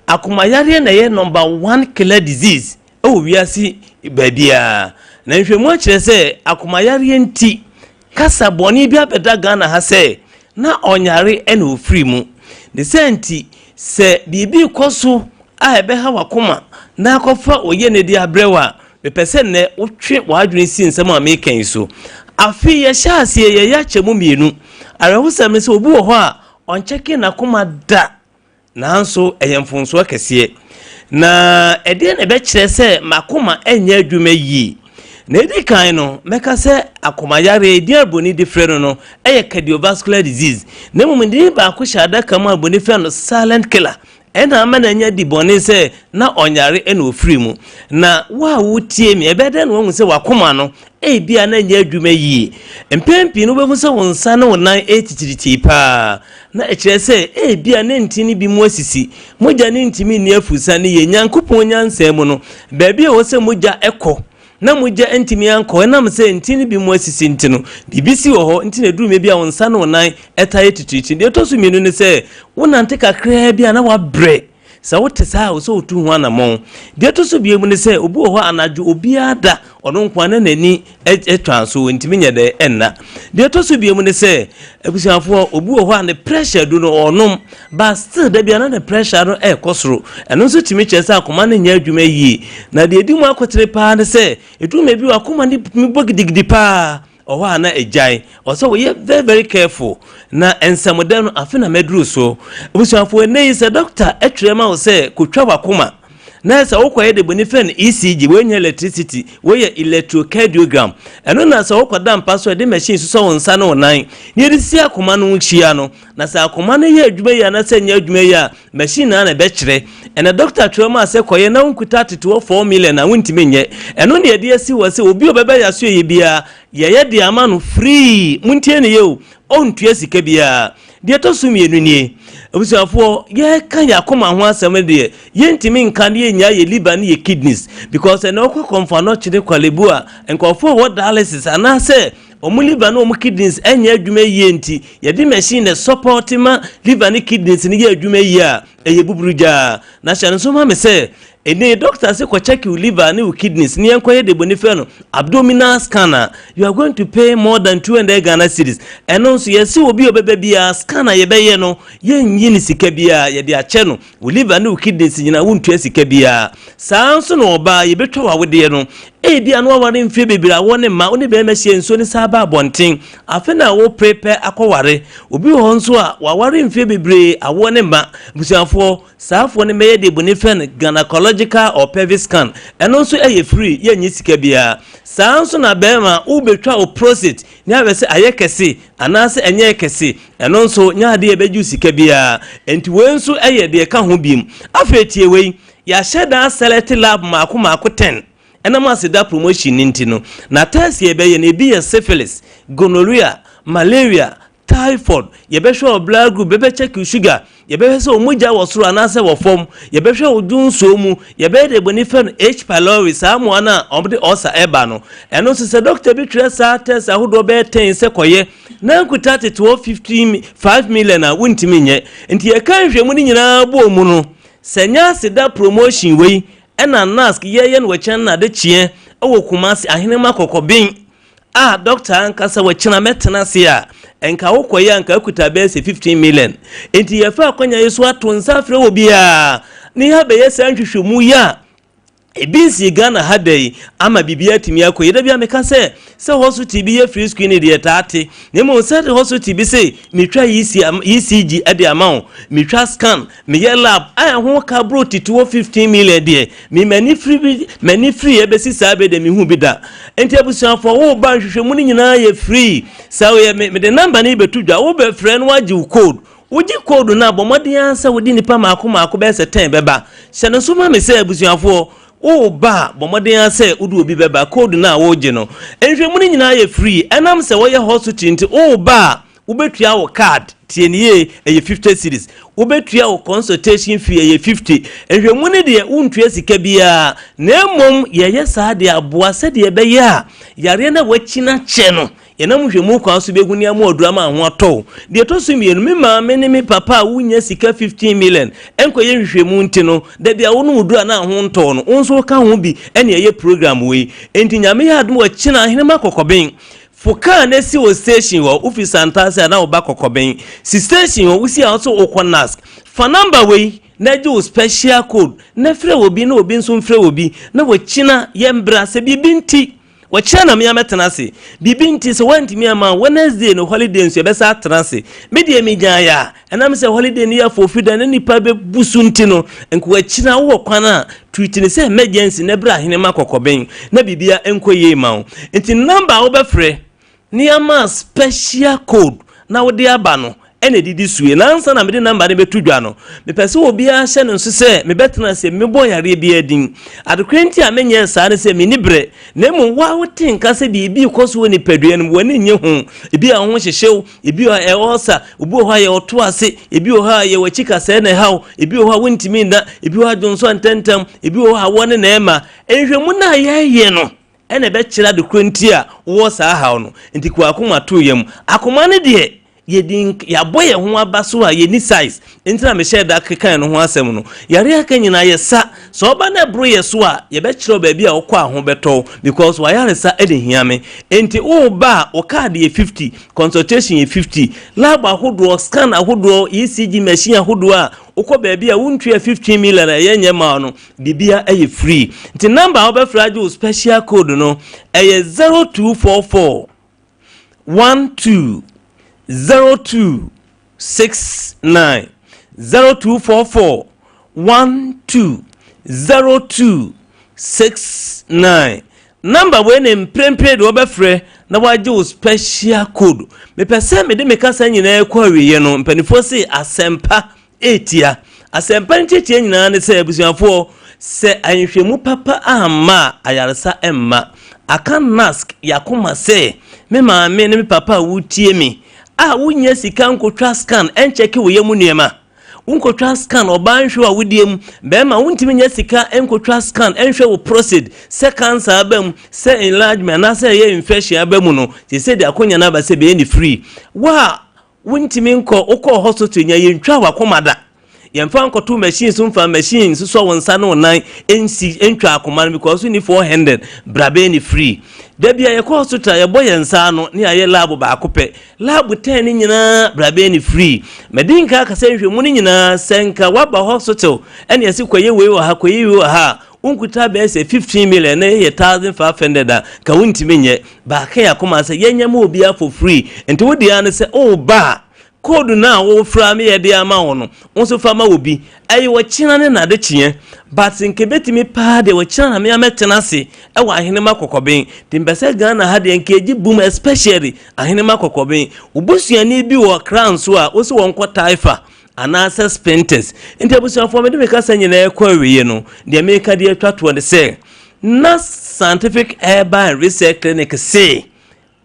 I: Akoma yareɛ na ɛyɛ number one killer disease wɔ wiase baabiara. Na nhwehwɛmu akyerɛ sɛ akoma yareɛ nti Kasa bɔne bi abɛda Ghana ha sɛ na ɔnyare na ɔfiri mu. Ne saa nti, sɛ biribi rekɔ so a ɛbɛha w'akoma na akɔfa oyiani de abrɛ wo a, mepɛ sɛ nnɛ wotwe w'adwene si nsɛm a mereka yi so. Afe yi yɛhyɛ aseɛ yɛyɛ akyɛ mu mmienu. Awerɛhosɛm ne sɛ obi wɔ hɔ a ɔnkyɛke n'akoma da. Nanso ɛyɛ mfomsoɔ kɛseɛ. Na ɛdeɛn na ɛbɛkyerɛ sɛ m'akoma nyɛ adwuma yie? Na ɛdi kan no, mɛka sɛ akomayareɛ, edin a buroni de frɛ no no, yɛ cardiovascular disease. Na mmom din baako hyɛ adaka mu a buroni frɛ no silent killer. Ɛna ama no anya di bɔne sɛ na ɔnyare na ɔfiri mu. Na wo a wotie me, ɛbɛyɛ dɛn na woahu sɛ w'akoma no ebia na ɛnyɛ adwuma yie? Mpɛn pii no wobɛhu sɛ wo nsa ne wo nan retitiritii paa. Na ɛkyerɛ sɛ ebia ne ntini bi mu asisi. Mogya no ntumi nni afurusa ne yɛn Nyankopɔn nyansa mu no, baabi a ɛwɔ sɛ mogya kɔ na mogya ntumi ankɔ ɛnam sɛ ntini bi mu asisi nti no, biribi si wɔ hɔ nti na ɛduru mmɛ bi a wo nsa ne wo nan taa yɛ titiritii. Deɛ ɛtɔ so mmienu ne sɛ, wonante kakraa bi a na woabrɛ. Sɛ wote saa a, ɛwɔ sɛ wotu ho anammɔn. Deɛ ɛtɔ so bio mu ne sɛ, obi wɔ hɔ anadwo obiara da, ɔno nko ara na n'ani twa so, ɔntumi nyɛ dɛ ɛnna. Deɛ ɛtɔ so bio mu ne sɛ, abusuafoɔ, obi wɔ hɔ a ne pressure du no ɔnom, but still da biara na ne pressure no ɛrekɔ soro. Ɛno nso tumi kyerɛ sɛ akoma no nyɛ adwuma yie. Na deɛ ɛdi mu akotene paa ne sɛ, ɛduru mmerɛ bi wɔ akoma no tumi bɔ gidigidi paa. Ɔhɔ a na agyae. Ɔsɛ woyɛ very very careful. Na nsɛmdɛ no afe na maduru so. Abusuafo ɛnɛ yi sɛ doctor ɛtwerɛ ma wo sɛ kotwa wakoma na sɛ wokɔyɛ de boni fɛ no ECG, wei nyɛ electricity, wei yɛ electrocardiogram. Ɛno na sɛ wokɔda mpa so ɛde machine sosɔ wo nsa ne wo nan na yɛde si akoma no ho hyia no. Na sɛ akoma no yɛ adwuma yie anaasɛ ɛnyɛ adwuma yie a, machine no ara na ɛbɛkyerɛ. Ɛnɛ dɔkta twerɛ maa sɛ kɔyɛ na wonkuta atete 4 million a wontumi nyɛ. Ɛno na yɛde asi hɔ sɛ obi a ɔbɛba yɛn asoɛeɛ biara, yɛyɛ de ama no free. Montie no yie o, ɔntua sika biara. Deɛ ɛtɔ so mmienu nie, abusuafoɔ, yɛreka yɛn akoma ho asɛm no deɛ, yɛntumi nka na yɛnnyae yɛn liver ne yɛn kidneys because ɛnɛ wokɔ Komfo Anokye ne Korle Bu a, nkurɔfoɔ a wɔwɔ dialysis anaasɛ Wɔn liver ne wɔn kidneys nyɛ adwuma yie nti, yɛde machine na ɛsɔpɔte ma liver ne kidneys no yɛ adwuma yie a, ɛyɛ buburugyaa. Na hyɛ no nso ma me sɛ, ɛnɛ yi doctor se kɔ check wo liver ne wo kidneys ne yɛnkɔyɛ deɛ bɔni frɛ no abdominal scan a, you are going to pay more than 200 Ghana cedis. Ɛno nso yɛse obi a ɔbɛba biara scan a yɛbɛyɛ no, yɛnnyi ne sika biara, yɛde akyɛ no. Wo liver ne wo kidneys nyinaa wontua sika biara. Saa ara nso na ɔbaa, yɛbɛtwa w'awodeɛ no. Ebia na woaware mfeɛ bebree a wo ne mma, wo ne barima hyia nsuo no san ba abɔnten. Afe na wopere pɛ akɔware. Obi wɔ hɔ nso a, waware mfeɛ bebree, awoɔ ne mma. Abusuafoɔ, saafoɔ no mmɛyɛ deɛ boni frɛ no gynecological or pelvic scan. Ɛno nso yɛ free, yɛnnye sika biara. Saa ara nso na barima, wobɛtwa wo prostate na ahwɛ sɛ ayɛ kɛse anaasɛ ɛnyɛɛ kɛse. Ɛno nso nyɛ adeɛ a ɛbɛgye wo sika biara. Enti wei nso yɛ deɛ ɛka ho biom. Afei tie wei, yɛahyɛ da asɛlɛte lab mmaako mmaako ten ɛnam aseda promotion no nti no. Na test a yɛbɛyɛ no, ebi yɛ syphilis, gonorrhea, malaria, typhoid, yɛbɛhwɛ wo blood group, yɛbɛkyɛke wo sugar, Yɛbɛhwɛ sɛ wo mogya wɔ soro anaasɛ wɔ fam. Yɛbɛhwɛ wo dwonsoo mu. Yɛbɛyɛ deɛ bɔni frɛ no H. pylori, saa mmoa no a wɔde ulcer ɛba no. Ɛno nso sɛ dɔkta bi twerɛ saa test ahodoɔ bɛyɛ ten sɛ kɔyɛ na nkuta tete hɔ 15, 5 million a wontumi nyɛ. Nti yɛka nhwɛmu no nyinaa bɔɔ mu no, sɛ nyɛ aseda promotion wei ɛna NASC yɛyɛ no wɔ kyɛn na adekyeɛ wɔ Kumasi Ahenema Kɔkɔben a doctor ankasa wakyina mɛtena ase a nka wokɔyɛ a nka akuta bɛyɛ sɛ 15 million. Nti yɛfa akwanya yi so ato nsa afrɛ wɔ biara ne yɛabɛyɛ saa nhwehwɛmu yi a ebi nsi Ghana ha da yi ama biribi atumi akɔ yi. Da bi a meka sɛ sɛ hospital bi yɛ free screening deɛ taa te, na mmom sɛ hospital bi se metwa ECG de ama wo, metwa scan, Meyɛ lab a ɛho ka boro titiwɔ 15 million deɛ, me m'ani firi bi m'ani firi ɛbɛsi saa bɛ deɛ mehu bi da. Nti abusuafoɔ wo ba nhwehwɛmu no nyinaa yɛ free. Sɛ woyɛ me mede number no bɛto dwa, wo bɛfrɛ no wagye wo code. Wogye code no a bɔ mmɔden ara sɛ wode nipa maako maako bɛyɛ sɛ 10 bɛba. Hyɛ no nso ma me sɛ abusuafoɔ wo ba a bɔ mmɔden ara sɛ wode obi bɛba code no a wogye no. Nhwehwɛmu no nyinaa yɛ free. Ɛnam sɛ wɔyɛ hospital nti wo ba a Wobɛtua wo card, tie no yie, ɛyɛ 50 cedis. Wobɛtua wo consultation fee, ɛyɛ 50. Nhwɛmu no deɛ, wontua sika biara, na mmom yɛyɛ saa de aboa sɛdeɛ ɛbɛyɛ a yareɛ no a woakyin akyɛ no, yɛnam nhwɛmu kwan so bɛhu ne ama aduru ama ho atɔ wo. Deɛ ɛtɔ so mmienu, me maame ne me papa a wonnya sika 15 million nkɔyɛ nhwehwɛmu nti no, da bi a wonom duru a na ho ntɔɔ no, wo nso woka ho bi ɛne ɛyɛ program wei. Enti Nyame yɛ adom a ɔkyena Ahenema Kɔkɔben Fo kaa no si wɔ station hɔ, wofi Santase a na woba Kɔkɔben. Si station hɔ, wosi a wo so wokɔ Nask. Fa number wei na gye wo special code na frɛ obi na obi nso mfrɛ obi na wɔkyina yɛmbra sɛ biribi nti wɔkyina na mea mɛtena ase. Biribi nti sɛ woantumi amma a Wednesday no holiday nso yɛbɛsa atena ase. Me deɛ megyaeɛ a ɛnam sɛ holiday no yɛ afoofi da na nipa bɛbu so nti no nka wɔakyina wowɔ kwan a treat no sɛ emergency na bra ahenema kɔkɔben na biribia nkɔ yie ma wo. Nti number a wobɛfrɛ na yɛama special code na wode aba no ɛna ɛdidi so yi. Na ansa na mede number no bɛto dwa no, mepɛ sɛ obiara hyɛ no nso sɛ mebɛtena ase mebɔ yareɛ biara din. Adekorɛ nti a menyɛɛ saa ne sɛ menni berɛ, na mmom wo a wote nka sɛ biribi rekɔ so wɔ nipadua no mu, w'ani nnye ho, ebi a wo ho hyehye wo, ebi wɔ a ɛwɔ ɔsa, obi wɔ hɔ a yɛ ɔto ase, ebi wɔ hɔ a yɛ w'akyi kasɛɛ na ɛha wo, ebi wɔ hɔ a wontumi nna, ebi wɔ hɔ a dwonsɔ ntɛmntɛm, ebi wɔ hɔ a awɔ ne na ɛma. Nhwɛmu no a yɛyɛ no ɛna ɛbɛkyerɛ ade korɔ nti a wowɔ saa haw no. Nti kɔ akoma to yam. Akoma no deɛ, Yɛdi yɛabɔ yɛn ho aba so a yɛnni size nti na mehyɛɛ da kekae no ho asɛm no. Yareɛ aka nyinaa yɛsa. Sɛ ɔba na ɛboro yɛ so a, yɛbɛkyerɛ wo baabi a wokɔ a ho bɛtɔ wo because w'ayaresa na ɛhia me. Enti woreba a, wo card yɛ 50, consultation yɛ 50, lab ahodoɔ, scan ahodoɔ, ECG machine ahodoɔ a wokɔ baabi a wontua 15 million a ɛyɛ nyɛ ma wo no, biribiara yɛ free. Nti number a wobɛfrɛ agye wo special code no, ɛyɛ 0244 12 02 69 0244 12 02 69 Number wei ne mprempren de wɔbɛfrɛ na wɔagye wo special code. Mepɛ sɛ mede me kasa nyinaa kɔ awieɛ no, mpanimfoɔ se asɛmpa Etia. Asɛmpa no nkyerɛkyerɛ nyinaa ne sɛ, abusuafoɔ, sɛ anhwɛmu papa amma a, ayaresa mma. Aka Nask y'akoma sɛ, me maame ne me papa a wotie me a wonnya sika nkotwa scan nkyɛke wo yam nneɛma, wonkotwa scan ɔbaa nhwɛ w'awodeɛ mu, bɛrima wontumi nya sika nkotwa scan nhwɛ wo prostate sɛ cancer aba mu, sɛ enlargement anaasɛ ɛyɛ infection aba mu no, seesei de akonya no aba sɛ bɛyɛ ne free. Wo a Wontumi nkɔ, wokɔɔ hospital nya yɛntwaa w'akoma da. Yɛmfa nkɔto machine so mfa machine nsosɔ wo nsa ne wo nan nsi ntwa akoma no because wonni 400 bra bɛyɛ ne free. Da bi a yɛkɔ hospital yɛbɔ yɛn nsa ano ne yɛayɛ lab baako pɛ. Lab 10 ne nyinaa bra bɛyɛ ne free. Madi nka aka sɛ nhwɛmu no nyinaa sɛ nka woaba hospital ɛne yɛse kɔyɛ wei wɔ ha kɔyɛ wei wɔ ha a wonkuta bɛyɛ sɛ 15 million na yɛ 1500 a ka wontumi nyɛ. Baaka yɛ akoma sɛ yɛnyɛ ma obiara for free nti wo deɛ ara ne sɛ woba a code no a wofra me yɛde ama wo no wo nso fa ma obi. Ɛyɛ ɔkyena ne n'adekyeɛ but nka ɛbɛtumi paa deɛ ɔkyena na me a mɛtena ase ɛwɔ Ahenema Kɔkɔben nti mpɛ sɛ Ghana ha deɛ nka ɛgye boom especially Ahenema Kɔkɔben. Wo busuani bi wɔ Accra nso a wo se wɔnkɔ Taifa anaasɛ Spintex. Nti abusuafoɔ mede me kasa nyinaa ɛkɔ awieɛ no deɛ meka de atwa toɔ ne sɛ Na Scientific Herbal and Research Clinic se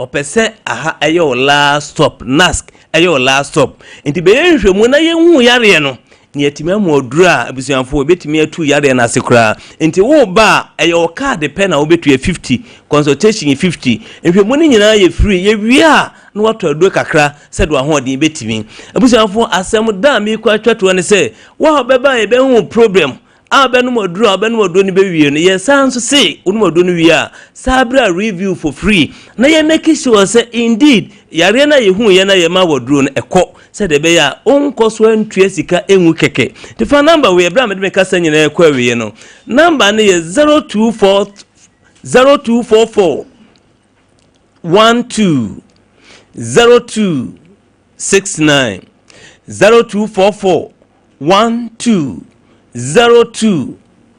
I: ɔpɛ sɛ aha ɛyɛ wo last stop, NASC ɛyɛ wo last stop. Nti bɛyɛ nhwɛmu na yɛnhu yareɛ no na yɛatumi ama aduro a abusuafoɔ ɛbɛtumi atu yareɛ no ase koraa. Nti woba a ɛyɛ wo kaade pɛ na wobɛtua 50, consultation yɛ 50. Nhwɛmu no nyinaa yɛ free. Yɛwie a na woatɔ aduro kakra sɛdeɛ w'ahoɔden bɛtumi. Abusuafoɔ asɛm da a merekɔ atwa toɔ ne sɛ wo a wobɛba a yɛbɛhu wo problem a wobɛnom aduro a wobɛnom aduro no bɛwie no, yɛsan nso se wonom aduro no wie a, saa berɛ a review for free na yɛ make sure sɛ indeed yareɛ no a yɛhu yɛ na yɛma wɔ aduro no ɛkɔ sɛdeɛ ɛbɛyɛ a wonkɔ so antua sika ɛnwu kɛkɛ. Nti fa number wei ɛberɛ a mede me kasa nyinaa ɛkɔ awieɛ no, number no yɛ 024 0244 12 02 69 0244 12 02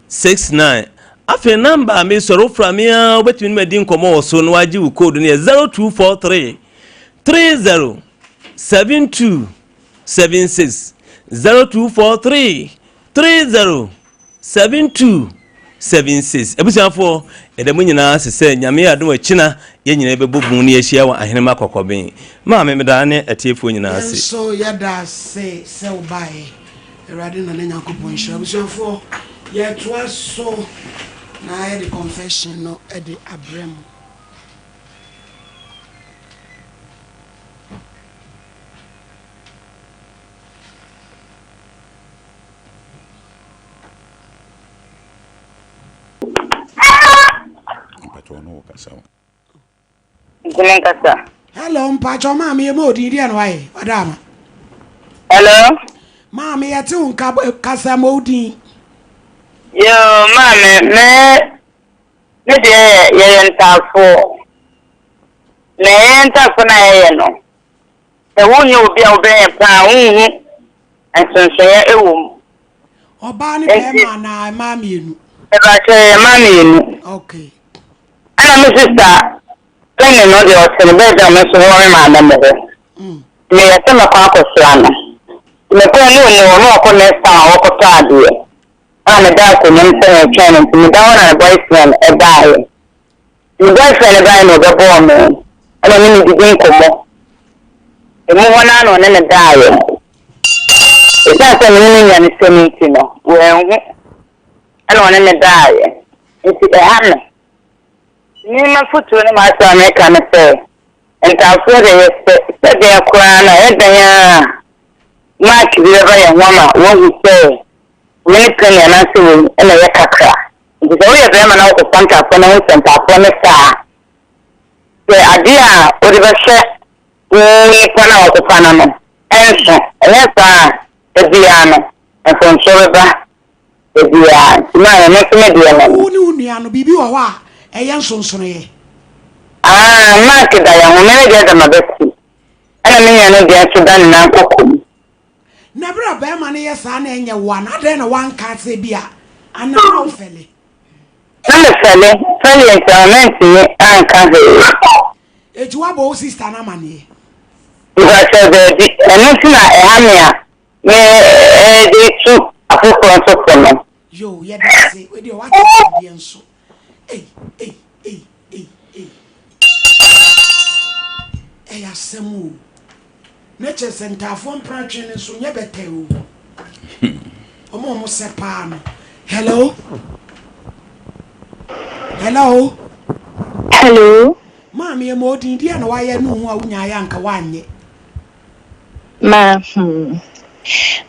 I: 69. Afei number a mesɔre wofra me a wobɛtumi ne madi nkɔmmɔ wɔ so na wagye wo code no yɛ 0243 30 72 76 0243 30 7276 Abusuafoɔ, yɛda mo nyinaa ase sɛ Nyame yɛ adom a kyina yɛn nyinaa yɛbɛbɔ bum na yɛahyia wɔ Ahenema Kɔkɔben. Maame, meda ne atiefoɔ nyinaa
A: Yɛn
I: ase.
A: nso yɛda ase sɛ wobaeɛ. Awurade Nana Nyankopɔn nhyira wo. Abusuafoɔ, yɛtoa so na yɛde confession no de abrɛ mo.
J: Nti me nkasa.
A: Hello, mpakyɛ maame yɛ ma odin deɛ na wayɛ wada ama.
J: Hello.
A: Maame yɛ te wo nka kasa ma odin.
J: Yoo maame me me deɛ yɛyɛ ntaafoɔ na yɛyɛ ntaafoɔ na yɛyɛ no. Sɛ wonyɛ obi a wobɛn yɛn paa a, wonhu nsonsonoeɛ wɔ mu.
A: Ɔbaa ne bɛrima anaa mmaa mmienu?
J: Mepakyɛ yɛyɛ mmaa mmienu.
A: Okay.
J: Ɛna me sista panyin no deɛ ɔte ne baabi a me nso mewɔ me maame mo hɔ. Meyɛ sɛ mɛkɔ akɔsra no. Mekɔɛ ne ɔni hɔ na ɔkɔ next town a ɔkɔtɔ adeɛ. Ɛna meda akonnwa mu sɛ meretwɛn no nti meda hɔ na ne boyfriend ɛbaeɛ. Me boyfriend no bae na ɔbɛbɔɔ me na ɔne me didi nkɔmmɔ. Emu hɔ no ara na ɔne me daeɛ. Ɛsiane sɛ me ne no nya no sɛm nti no, wanhu ɛna ɔne me daeɛ. Nti ɛha me. Me m'afotuo ne m'asɛm a meka ne sɛ, ntaafoɔ deɛ yɛsɛ. Sɛ dɛn koraa no a, ɛyɛ dɛn ara a, mark bi bɛba yɛn ho ama wɔahu sɛ wei ne panyin anaasɛ wei na ɛyɛ kakra. Nti sɛ woyɛ barima na wokɔfa ntaafoɔ na wohu sɛ ntaafoɔ no sɛ a, sɛ adeɛ a wode bɛhyɛ wo nipa no a wokɔfa no no nso, ɛnyɛ saa a, da biara no, mfomsoɔ bɛba da biara. Nti maa ɛno nso me deɛ no.
A: Wo ne wo nua no, biribi wɔ hɔ a ɛyɛ nsonsonoeɛ?
J: Ah, Mark da yɛn ho, me ne deɛ da m'abati, ɛna me nua no deɛ nso da ne nan koko mu.
A: Na berɛ a barima no yɛ saa na ɛnyɛ wo a, na adɛn na woanka sɛ bi a anaa na wofɛle?
J: Na mefɛle, fɛleɛ nti ama mantumi anka hwee.
A: Enti woabɔ wo sista no amaneɛ?
J: Mepakyɛw, daabi. Ɛno nti na ɛha me a me de tu afoforɔ nso fo no.
A: Yoo, yɛda ase. Wei deɛ woate adeɛ nso. Ei, ei, ei, ei, ei. Ɛyɛ asɛm o. Na kyerɛ sɛ ntaafoɔ mpratwe no nso nyɛ bɛtɛ o. Ɔmo a ɔmo sɛ paa no. Hello? Hello?
K: Hello?
A: Maame ɛma odin deɛ na wayɛ ne ho a wonyaeɛ anka woanyɛ.
K: Ma hmm.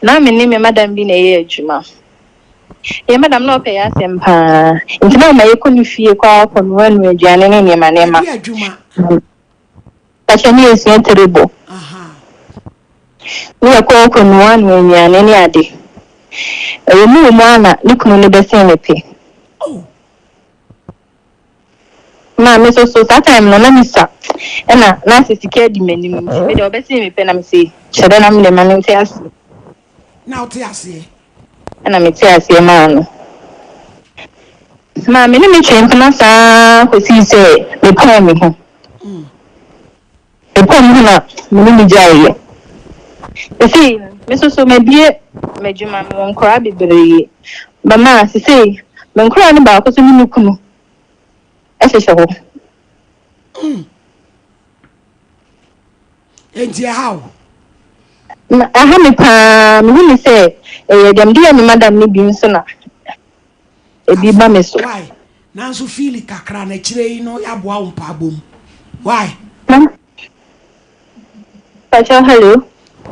K: Na me ne me madam bi na ɛyɛ adwuma. Yɛn madam na ɔpɛ yɛn asɛm paa. Nti na ɔma yɛkɔ ne fie kɔ akɔ noa noa aduane ne nneɛma nneɛma.
A: Ɛde adwuma.
K: Pakyɛ ne yɛsua terrible. Ne yɛkɔ kɔ noa noa nnuane ne ade. Ɛwɔ mu wɔ mu ara na ne kunu no bɛsen me pɛ. Na me nso so saa time no na me sua ɛna na asɛ sika adi m'anim nti me deɛ ɔbɛsen me pɛ na me se hyɛ dɛ na me deɛ ma me nte aseɛ.
A: Na wote aseɛ?
K: Ɛna me te aseɛ maa no. Maa me ne me twee mpena saa kɔsii sɛ me pɔn me ho. Mekɔɔ mu na me ne no gyaeeɛ. Sesei me nso so mabue m'adwuma, mewɔ nkwadaa bebree. Mama sesei me nkwadaa no baako nso ne ne kunu hyehyɛ hɔ.
A: Mm. Enti ɛha wo?
K: Na ɛha me paa, mehu ne sɛ ɛyɛ deɛ mede yɛ me madam no bi nso na ebi ba me so.
A: Why? Nanso feeli kakra na akyire yi no yɛaboa wo mpaabɔ mu. Why?
K: Pacho hello.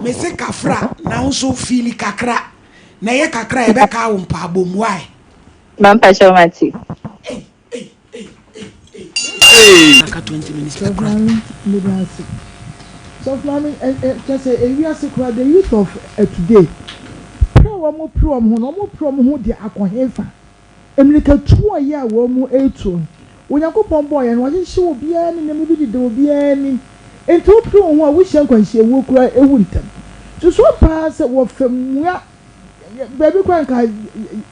A: Mese kafra na wo nso feeli kakra na ɛyɛ kakra a yɛbɛkaa wo mpaabɔ mu. Why?
K: Ma mpacho mate.
A: Ei ei ei ei ei. Aka 20 minutes pɛ
C: Sɔfo
A: koraa.
C: Maame meda ase. Sɔfo Maame ɛ ɛ kyɛ sɛ ewiase koraa the youth of today pere a wɔn pere wɔn ho no wɔn pere wɔn ho de akɔ hefa? Mmirikatuo a ɛyɛ a wɔn retuo no Onyankopɔn bɔɔ yɛn no wahyehyɛ obiara ne nneɛma bi deda obiara anim enti wopere wo ho a wohyia nkwanhyia wuo koraa ewu ntɛm. Susu ampa ara sɛ wɔfɛ mua baabi koraa nka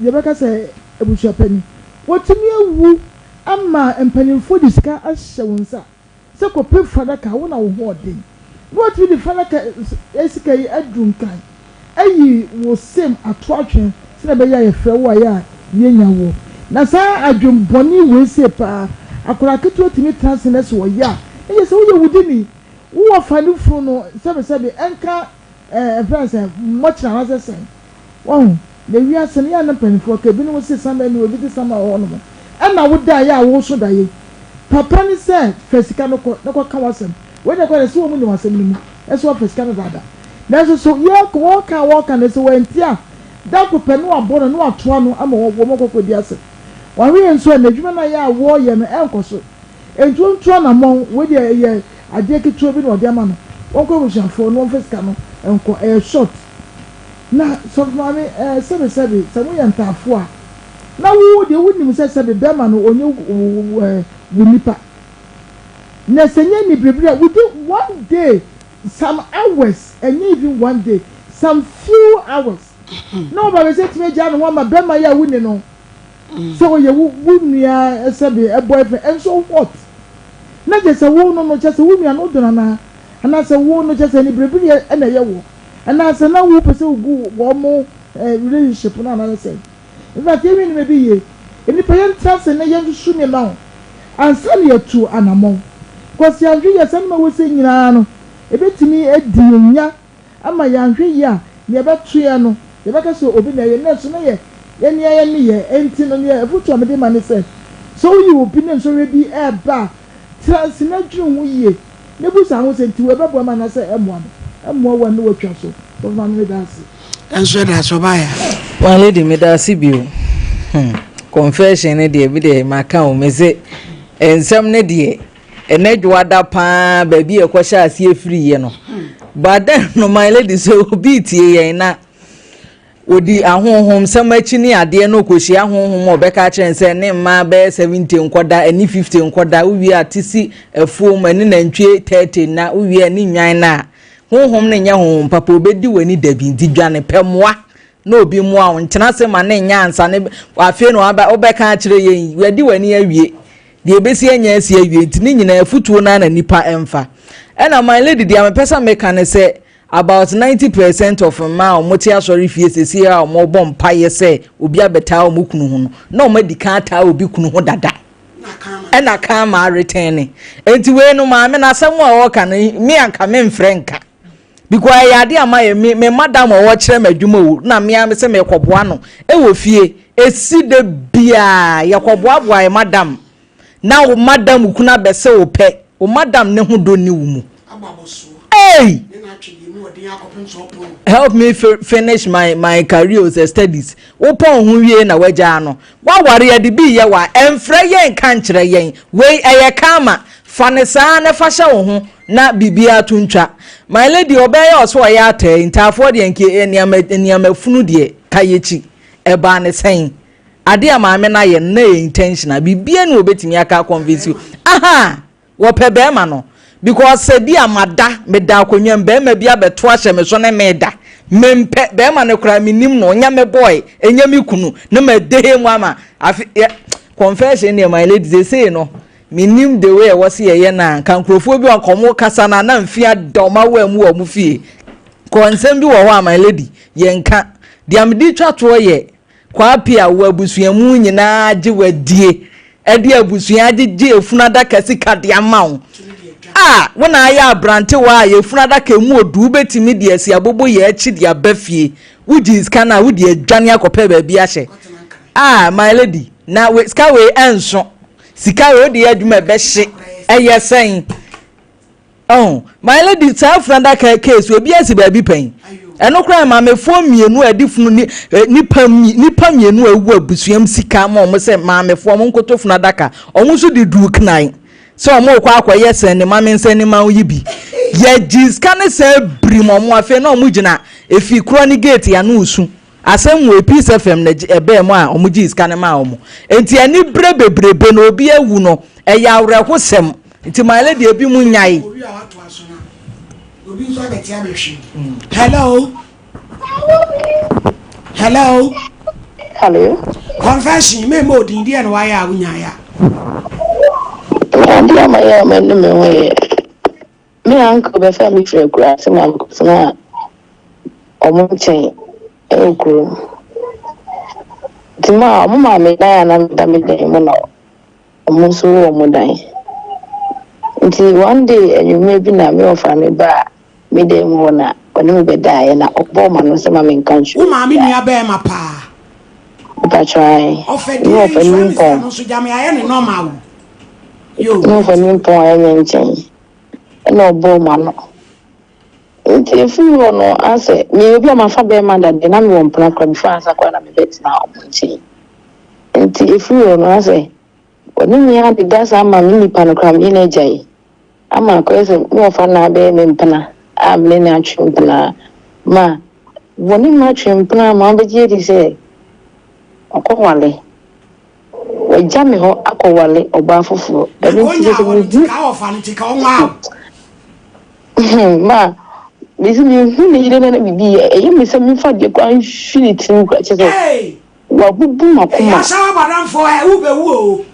C: yɛbɛka sɛ abusuapanin wɔtumi awu ama mpanimfoɔ de sika ahyɛ wo nsa sɛ kɔpɛ fadaka wo na wo ho ɔden na watumi de fadaka sika yi aduru nkan ayi wo sem ato atwene sɛdeɛ ɛbɛyɛ a yɛfrɛ wo a yɛ a yɛnya wo. Na saa adwen bɔne wei sei paa akwadaa ketewa tumi tena ase na sɛ ɔyɛ a na kyerɛ sɛ woyɛ wudini wo wɔfa ne funu no sɛbesɛbe ɛnka ɛɛ ɛfrɛ no sɛ mmɔkyerɛ anaasɛ sɛn. Wahu? Na wiase no, yɛ a na mpanimfoɔ ka, ebinom se sama ni hɔ, ebi se sama wɔ hɔnom. Ɛna wodaeɛ a woreso daeɛ yi, papa ne sɛ fa sika no kɔ na kɔka w'asɛm. Wei deɛ koraa deɛ, sɛ wɔn nim asɛm no mu, ɛsɛ wɔfa sika no dada. Nanso so yɛ wɔka a wɔka no, sɛ wɔantie a, da koro pɛ na wɔabɔ no na wɔatoa no ama wɔn akɔ akɔdi asɛm. Wɔahwɛ yɛn nso a, n'adwuma no a yɛ a wɔreyɛ no ɛnkɔ so. Enti ɔntu anammɔn, wei deɛ ɛyɛ adeɛ ketewa bi na wɔde ama no, wɔnkɔ abusuafoɔ na wɔmfa sika no nkɔ, ɛyɛ short. Na sɔfo maame eh, sɛbe sɛbe, sɛ moyɛ ntaafo a, na wo deɛ wonim sɛ sɛbe bɛrima no ɔnyɛ wo eh, wo nipa. Na sɛ nyɛ aniberebere a, within one day, some hours, ɛnyɛ even one day, some few hours, na ɔba bɛ sɛ tumi agyaa ne ho ama bɛrima yi a wonni no, sɛ ɔyɛ wo wo nua sɛbe eh, boyfriend, and so what? Na kyerɛ sɛ wo no no, kyerɛ sɛ wo nua no wodɔ no anaa? Anaasɛ wo no kyerɛ sɛ aniberebereɛ na ɛyɛ wo? Anaasɛ na wopɛ sɛ wogu wɔn relationship no anaasɛ sɛn? In fact, yɛnhwɛ nneɛma bi yie. Nnipa yɛntra ase na yɛnsusu nneɛma ho ansa na yɛatu anammɔn. Because yɛanhwɛ yie a, saa nneɛma wei sei nyinaa no, ɛbɛtumi adi yɛn nya ama yɛanhwɛ yie a, nea ɛbɛto yɛn no, yɛbɛka sɛ obi na ɛyɛ, nanso na yɛ yɛn ara yɛn nneyɛɛ. Enti no, nea afotu a mede ma ne sɛ, sɛ woyi obi ne nsɔhwɛ bi reba a, tra ase na dwene ho yie. Na bisa ho sɛ, 'Nti wei bɛboa me anaasɛ ɛmmoa me? Ɛmmoa wo a na woatwa so. Sɔfo Maame meda ase.
A: Nso ɛda so ɔbaeɛ a.
D: My lady meda ase bio hmm confession ne deɛ bi deɛ maka o mese nsɛm ne deɛ ɛnɛ dwoada paa baabi a ɛkɔhyɛ aseɛ firiiɛ no but then no my lady sɛ obi tie yɛn na Ɔdi ahonhomsɛm akyi ne adeɛ na ɔkɔhyia honhom a ɔbɛka akyerɛ no sɛ ne mmaa bɛyɛ 70 nkɔda ɛne 50 nkɔda, wowie a te si afuom ɛne nantwie 30 nna, wowie a ne nnwan no a, honhom no nyɛ honhom papa, ɔbɛdi w'ani da bi, nti dwane, pɛ mmoa na obi mmoa wo, ntena ase ma ne nyɛ ansa ne afei na waba wobɛka akyerɛ yɛn yi, wadi w'ani awie, deɛ ɛbɛsi anya asi awie, nti ne nyinaa afutuo no ara na nipa mfa. Ɛna my lady deɛ mepɛ sɛ meka ne sɛ, About 90 percent of mmaa a wɔte asɔre fie seesei a wɔrebɔ mpaeɛ sɛ obi abɛtaa wɔn kunu ho no, na wɔadi kan ataa obi kunu ho dada. Ɛna kan ma aretɛn ne. Enti wei no maame no asɛm a ɔreka no, me anka memfrɛ nka. Because ɛyɛ ade a mayɛ me me madam a ɔkyerɛ me adwuma o na me ara sɛ mekɔboa no ɛwɔ fie. Esi da biara yɛkɔboaboa yɛ madam Na wo madam kunu abɛse wo pɛ, wo madam ne ho dɔ nni wo mu. Hey! Help me finish my my career sɛ studies. Wopɔn ho wie na wagyaa no. Waware yɛde bi yɛ wa, ɛmfrɛ yɛn nka nkyerɛ yɛn. Wei ɛyɛ karma. Fa ne saa na fa hyɛ wo ho na biribiara to ntwa. My lady ɔbɛyɛ ɔsɛ ɔyɛ atɛɛ, ntaafoɔ deɛ nke nneɛma nneɛma funu deɛ ka yɛkyi. Ɛbaa ne sɛn? Ade a maame no ayɛ no na ɛyɛ intentional biribiara ni wɔbɛtumi aka akɔnvinsi wo aha wɔpɛ bɛrima no because sɛ bi a mada meda akonnwa mu bɛrima bi abɛto ahyɛ me so ne meda mempɛ bɛrima no koraa menim no ɔnyɛ me boy ɛnyɛ me kunu ne ma dehe mu ama afe yɛ confession deɛ my lady sesei no menim the way ɛwɔ se yɛyɛ no a nka nkurɔfoɔ bi wɔ nka ɔmo kasa no a na mfe ada ɔmo awa mu wɔ ɔmo fie kɔ nsɛm bi wɔ hɔ a my lady yɛnka deɛ mede twa toɔ yɛ Kwaapi a wo abusua mu nyinaa gye wo adie ɛde abusua agyegye efunu adaka sika de ama wo a wo na ayɛ abrantewa a efunu adaka emu odu wobɛtumi de asi abobo yɛ akyi de aba fie wogye sika no a wode adwane akɔpɛ baabi ahyɛ a my lady na we, sika wei ɛnso sika wei wode yɛ adwuma ɛbɛhye ɛyɛ sɛn Oh, my lady, saa funu adaka case obi asi baabi pɛn. Ɛno koraa maamefoɔ mmienu a ɛde funu ni eh, nipa nipa mmienu a ewu abusuam sika ma wɔn sɛ maamefoɔ wɔn nkoto funu adaka. Wɔn nso de duu knan sɛ wɔn rekɔ akɔyɛ sɛn ne maame nsɛn ne ma yi bi. Yɛgye sika ne sɛ birim wɔn afei na wɔn gyina efi korɔ ne gate ano resu. Asɛm wei Peace FM na ɛbɛɛ mu a wɔn gyee sika no maa wɔn. Nti anibere bebrebe na obi awu no ɛyɛ awerɛhosɛm. Nti my lady ebi mu nyae.
A: Obi a wato aso na obi nso abɛte abɛhwe. Hello. Hello.
L: Hello.
A: Confession, me mo odin deɛ na wayɛ a wonyae a.
L: Adeɛ a mayɛ a m'ani me ho yɛ. Me uncle bɛfaa me firi akuraase ma mekɔtenaa wɔn nkyɛn wɔ kurom. Nti ma wɔn maa me dan a na meda me dan mu na wɔn nso wɔ wɔn dan. Nti one day anwummerɛ bi na me wɔfa no baa me dan mu hɔ na ɔne me bɛdaeɛ na ɔbɔɔ m'ano sɛ ma menka nkyerɛ
A: Wo maame
L: obiara.
A: nua bɛɛma paa.
L: Mpakyɛw ae.
A: Ɔfɛ
L: Me
A: deɛ
L: wɔfa
A: nso ɛmi sɛ
L: nimpɔn.
A: ɛno nso gyame ayɛ ne normal o. Yo.
L: Me wɔfa nimpɔn a ɛnyɛ nkyɛn. Ɛna ɔbɔɔ m'ano. Nti ɛfiri hɔ no asɛ meyɛ obi a mafa bɛrima da deɛ na mewɔ mpena koraa before ansa koraa na mebɛtena ɔmo nkyɛn. Nti ɛfiri hɔ no asɛ ɔne me adeda saa ma me nipa no koraa me ne no agyae ama akɔyɛ sɛ me wɔfa no abɛyɛ me mpena a me ne no atwe mpena ma wɔne me atwe mpena ma wobɛgye adi sɛ ɔkɔwale. Wagya me hɔ akɔware ɔbaa foforɔ.
A: Na
L: Ɛno
A: ka
L: nti
A: onyaa
L: sɛ
A: hɔ no nti
L: mehu
A: ka ɔfa no nti ka ɔnwaa wo.
L: ma mesi mehu ne yere no na biribi yɛ ɛyɛ me sɛ memfa deɛ koraa nhwi ne tirim koraa kyerɛ sɛ
A: Hey!
L: wabubu
A: Hey,
L: m'akoma.
A: asawa badamfo ɛ wobɛwu o.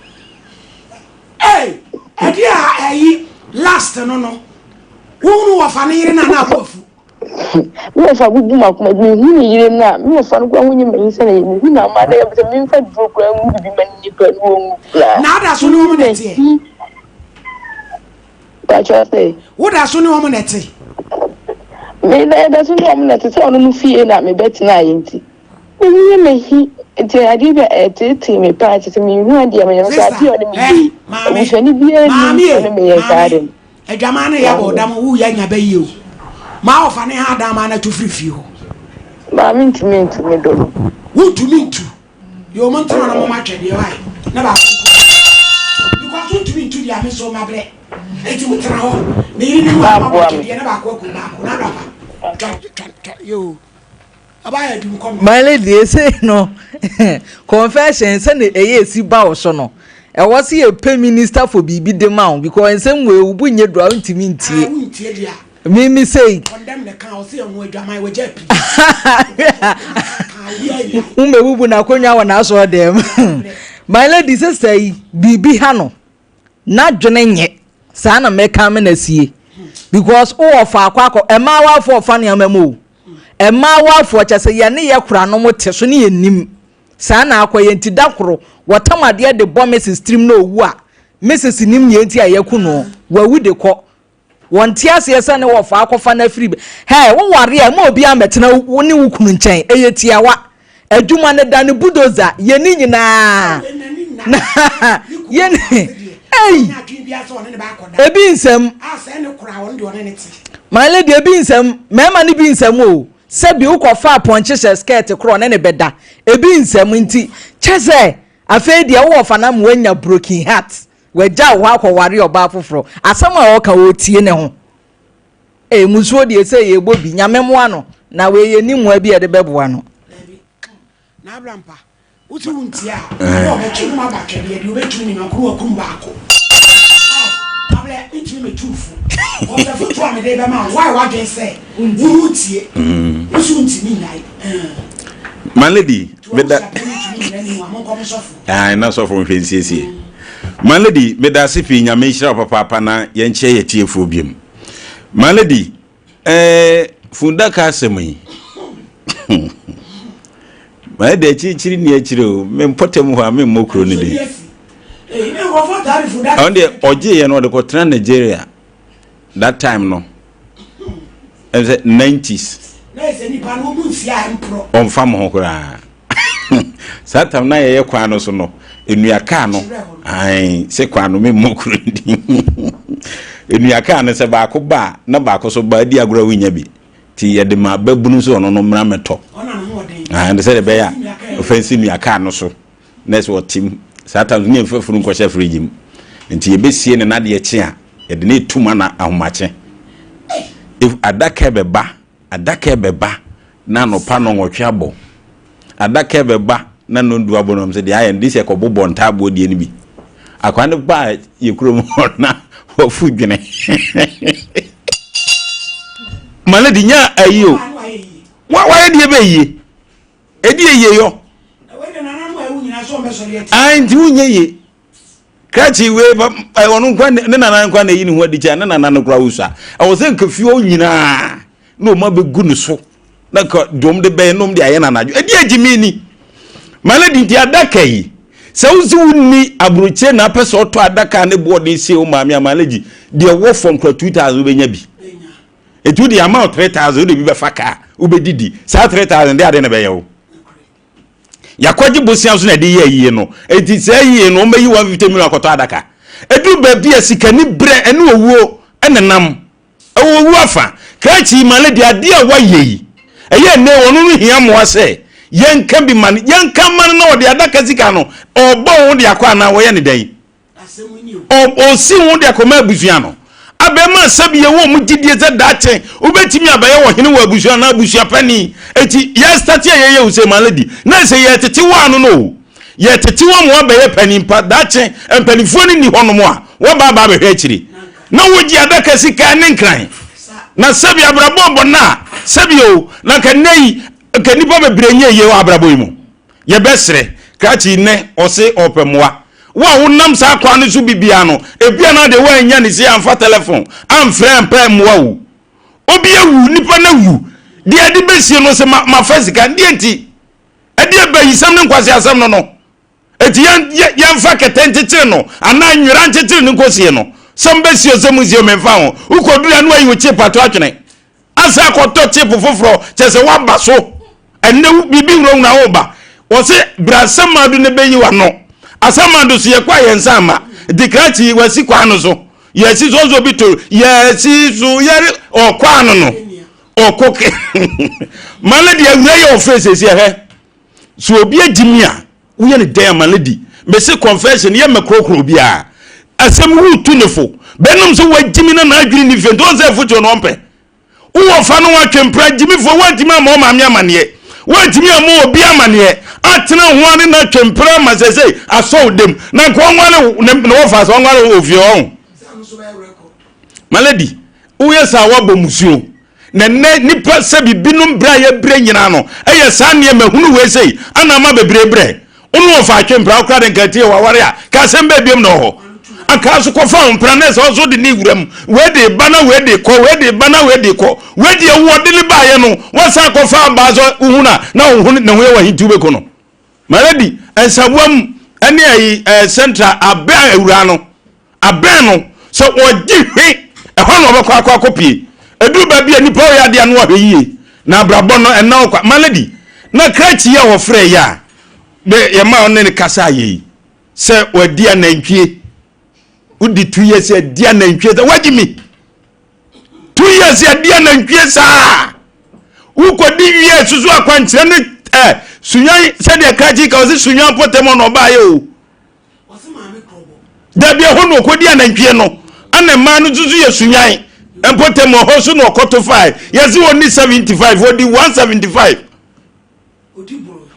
A: Hey! Ɛde a ɛyi last no no wohunu wɔfa ne yere no a na abo afu.
L: Me wɔfa bubu m'akoma nti mehu ne yere no a me wɔfa no koraa ho nyɛ m'ani sɛ ne yere mehu no ama na yɛ sɛ memfa duro koraa ngu bibi ma ne koraa ne wɔnwu koraa.
A: Na ada so ne wɔn na ɛteɛ.
L: Pakyɛ sɛ.
A: Woda so ne wɔn na ɛte.
L: Me na ɛda so ne wɔn na ɛte sɛ ɔno no fie na mebɛtena ayɛ nti. Me ho yɛ me hi nti adeɛ bi a ɛteetee me paa kyɛ sɛ mehu adeɛ a meyɛ no sɛ adeɛ a ɔne me yɛ yi abusuani biara nnim ɔne me yɛ saa de no.
A: Adwaman no yɛ abɔ dam wo yɛ nya bɛ yie o. Maa ɔfa ne ha dan maa na tu firi fie hɔ.
L: Maame ntumi ntu me dɔ no.
A: Wontumi ntu. Yoo mo ntena na mo ma twɛdeɛ wae na baako nko because wontumi ntu deɛ ame so mabrɛ eti mo tena hɔ ne yere ne wu a mo abɔ twɛdeɛ na baako akum baako na abrapa twa twa twa yoo ɔbaa yɛ dum kɔm.
D: My lady ese no confession sɛ na ɛyɛ esi ba wo so no ɛwɔ sɛ yɛpɛ minister for biribi de ma wo because nsɛm wei wo bo nyɛ duru a wontumi ntie.
A: Ah wontie deɛ a.
D: Me me sei.
A: Condemn ne kan ɔsɛ ɛho adwaman wagya pii.
D: Womɛbubu n'akonnwa wɔ n'asɔre dɛm. My lady sister yi biribi ha no n'adwene nyɛ saa na mɛka me na sie because wowɔ faako akɔ mmaa wafoɔ ɔfa nneɛma mu o mmaa wafoɔ kyɛ sɛ yɛne yɛ kora no mo te so ne yɛnim saa na akɔ yɛn ti da koro wɔtam adeɛ de bɔ Mrs tirim na owu a Mrs nim yɛn ti a yɛku no wawu de kɔ Wɔnte aseɛ sɛ ne wɔfa akɔfa no afiri bɛ. Hɛɛ, wo ware a, mma obiara mmɛtena wo ne wo kunu nkyɛn. Ɛyɛ tiawa. Adwuma no da no budoza, yɛ ne nyinaa. Na yɛ ne, ei, ebi nsɛm. My lady, ebi nsɛm, mmarima no bi nsɛm o. Sɛbi wokɔfa apɔnkye hyɛ skirt korɔ ɔne ne bɛda. Ebi nsɛm nti, kyɛ sɛ afei deɛ wo wɔfa no ama wanya broken heart. Wagyaw hɔ akɔware ɔbaa foforɔ. Asɛm a ɔka ɔretie ne ho. Ee musuo deɛ sɛ yɛbɔ bi nyame mmoa no na wei yɛnni mmoa bi a yɛde bɛboa no.
A: Dabi na abrampa wosi wo ntie a ɔbɛ ɔbɛtwe no aba twɛdeɛ deɛ ɔbɛtumi ne nyɔnko no wakum baako ai ablɛ ntumi mɛtu fo ɔsɛ foto a mede bɛma wo wae wadwen sɛ wo tie wosi wo ntumi nyae
F: My lady, meda. Ae na sɔfo nhwɛ nsiesie. My lady, meda ase pii Nyame nhyira wo papaapa na yɛnkyɛ yɛ tiefoɔ biom. My lady, eh, fundaka asɛm yi. My lady, akyirikyiri ni akyiri o, me mpɔtam hɔ a memmɔ kuro no din. Ɔno deɛ ɔgye yɛ no ɔde kɔtena Nigeria that time no. Ɛsɛ 90s. Ɔmfa mo ho koraa. Saa tam na yɛyɛ kwan no so no, nnua kaa no, ae, sɛ kwan no memmɔ kuro ndi. Nnua kaa no sɛ baako ba a, na baako so ba, adi agorɔ a wonya bi. Nti yɛde ma babunu sɛ ɔno no mmra mmɛtɔ. Ae, sɛdeɛ ɛbɛyɛ a ɔfa nsi nnua kaa no so na ɛsɛ ɔte mu. Saa tam so ne yɛmfa funu nkɔhyɛ fridge mu. Nti yɛbɛsie no na adeɛ kye a, yɛde no etum ana ahomakye. If adaka bɛba Adaka rebɛba na anɔpa nnɔnwɔtwe abɔ. Adaka rebɛba na nnɔndu abɔ na wɔn sɛ deɛ ayɛ no de sɛ kɔbobɔ ntaaboɔ deɛ no bi. Akwa no baa yɛ kurom hɔ na wafu dwene. My lady nya ayi o. Wayɛ deɛ bɛ yie. Ɛdi yie yɔ. Ayi nti wonyɛ yie. Krakye wei ba ɔno nkwa ne nana nkwa na eyi ne ho adi kyɛ ne nana no koraa wosua. Ɛwɔ sɛ nka fie hɔ nyinaa na wɔn abɛgu ne so na nka deɛ wɔn de bɛyɛ na wɔn de ayɛ no anadwo. Ɛdi agyimi ni. Malady nti adaka yi sɛ wosi wonni aburokyire na apɛ sɛ ɔtɔ adaka ne boɔ de sie wo maame a malady deɛ wɔ fam kora 2000 wobɛnya bi. Ɛti wode ama wo 3000 wode bi bɛfa kaa wobɛdidi saa 3000 de ade na ɛbɛyɛ wo. Yɛakɔgye bosea nso na ɛde yɛ ayie no. Enti saa ayie no, wɔbɛyi 150 million akɔtɔ adaka. Ɛduru baabi a sikani berɛ ɛne owuo nenam. Ɛwɔ owuo afa. Krakye yi Male deɛ adeɛ a wayɛ yi, ɛyɛ nnɛ ɔno no hia mmoa sɛ yɛnka bi ma no. Yɛnka mma no na ɔde adaka sika no ɔrebɔ ho de akɔ anaa wɔyɛ no dɛn? Ɔsi ho de akɔma abusua no. Abɛɛma sɛbi yɛwɔ ɔmo gyidie sɛ daakye wobɛtumi abɛyɛ ɔhene wɔ abusua anaa abusua panin. Eti yɛstate a yɛyɛ wo sɛ my lady na sɛ yɛtete wo ano no o. Yɛtete wo ama woabɛyɛ panin pa daakye mpanimfoɔ no nni hɔnom a wɔba aba abɛhwɛ akyire na wogye adaka sika ne nkran. Na sɛbi abrabɔ bɔ no a sɛbi o na nka nnɛ yi nka nnipa bebree nyɛ yie wɔ abrabɔ yi mu. Yɛbɛsrɛ, krakye nnɛ ɔse ɔɔpɛ mmoa. Wo a wonam saa kwan no so bi biara no, ebia na deɛ woannya ne sei amfa tɛlɛfon amfrɛ ampɛ mmoa o. Obi awu, nipa no awu, deɛ ɛde bɛsie no ɔse ma mafa sika, deɛ nti? Ɛdeɛ bayisɛm ne nkwaseasɛm no no. Enti yɛn, yɛ, yɛmfa kɛtɛ nkyekyere no anaa nwera nkyekyere no nkɔsie no. Sɛ mobɛsie o, sɛ monsie o, memfa ho. Wokɔduru a na wayi wo kyeep ato atwene. Asan akɔtɔ chip foforɔ kyerɛ sɛ woaba so ɛnɛ biribi nwurawura wo ba wɔse bra asamado no bɛyi w'ano asamado so yɛkɔ a yɛn nsa ama nti krakye wasi kwan no so. Yɛsi so nso bi to yɛsi so yɛre ɔkɔ ano no ɔkɔ ke my lady awura yɛ ɔfrɛ sɛsi ɛhɛ so obi agyi mi a woyɛ ne dɛn a my lady mese confession yɛ mɛkorɔkorɔ obiara asɛm wotu ne fo bɛnom sɛ wagyi mi na n'adwene ne fie nti ɔn sɛ afotuo no ɔmpɛ. Wo wɔfa no watwe mpena gyimifoɔ woantumi ammɔ wo maame amaneɛ woantumi ammɔ obi amaneɛ atena ho ane na atwe mpena ma sɛsei asɔ wo dam na nka ɔnware ne wɔfa sɛ ɔnware wo ofie ɔho my lady woyɛ saa woabɔ musuo na nnɛ nipa sɛ bibinom berɛ a yɛbrɛ nyinaa no ɛyɛ saa nneɛma hunu wei sei ana ama bebree brɛ Wo ne wɔfa atwe mpena wokora de nka tie waware a ka asɛm bɛɛ biom na ɔhɔ anka so kɔfa wo mpena na ɛsɛ ɔso de ne wura mu wei de ba na wei de kɔ wei de ba na wei de kɔ wei deɛ wo ɔde ne baayɛ no wasan kɔfa abaa sɛ wohu na na wo ho ne ho yɛ wahinti wobɛku no maladi nsaboa mu ɛne ayi ɛɛ central abɛn awura no Abɛn no, sɛ ɔgye hwe, ɛhɔ na ɔbɛkɔ akɔ akɔpie. Ɛduru baabi a nipa ɔyɛ adeɛ a na wahwɛ yie. Na abrabɔ no ɛnna ɔkwa. My lady, na krakye yi a wɔfrɛ yi a ne yɛma ɔne ne kasa ayɛ yi, sɛ wadi anantwie, wodi 2 years adi anantwie sɛ wagye mi. 2 years adi anantwie saa. Wokɔdi wie susu akwankyerɛ ne ɛ sunyan sɛdeɛ krakye ka ɔse sunyan mpɔtam ɔna ɔbaayɛ o. Dabi, ɛhɔ na ɔkɔdi anantwie no, ɛna mmaa no nso so yɛ sunyan mpɔtam ɛhɔ so na ɔkɔto fae. Yɛse wɔnni 75, wɔdi 175.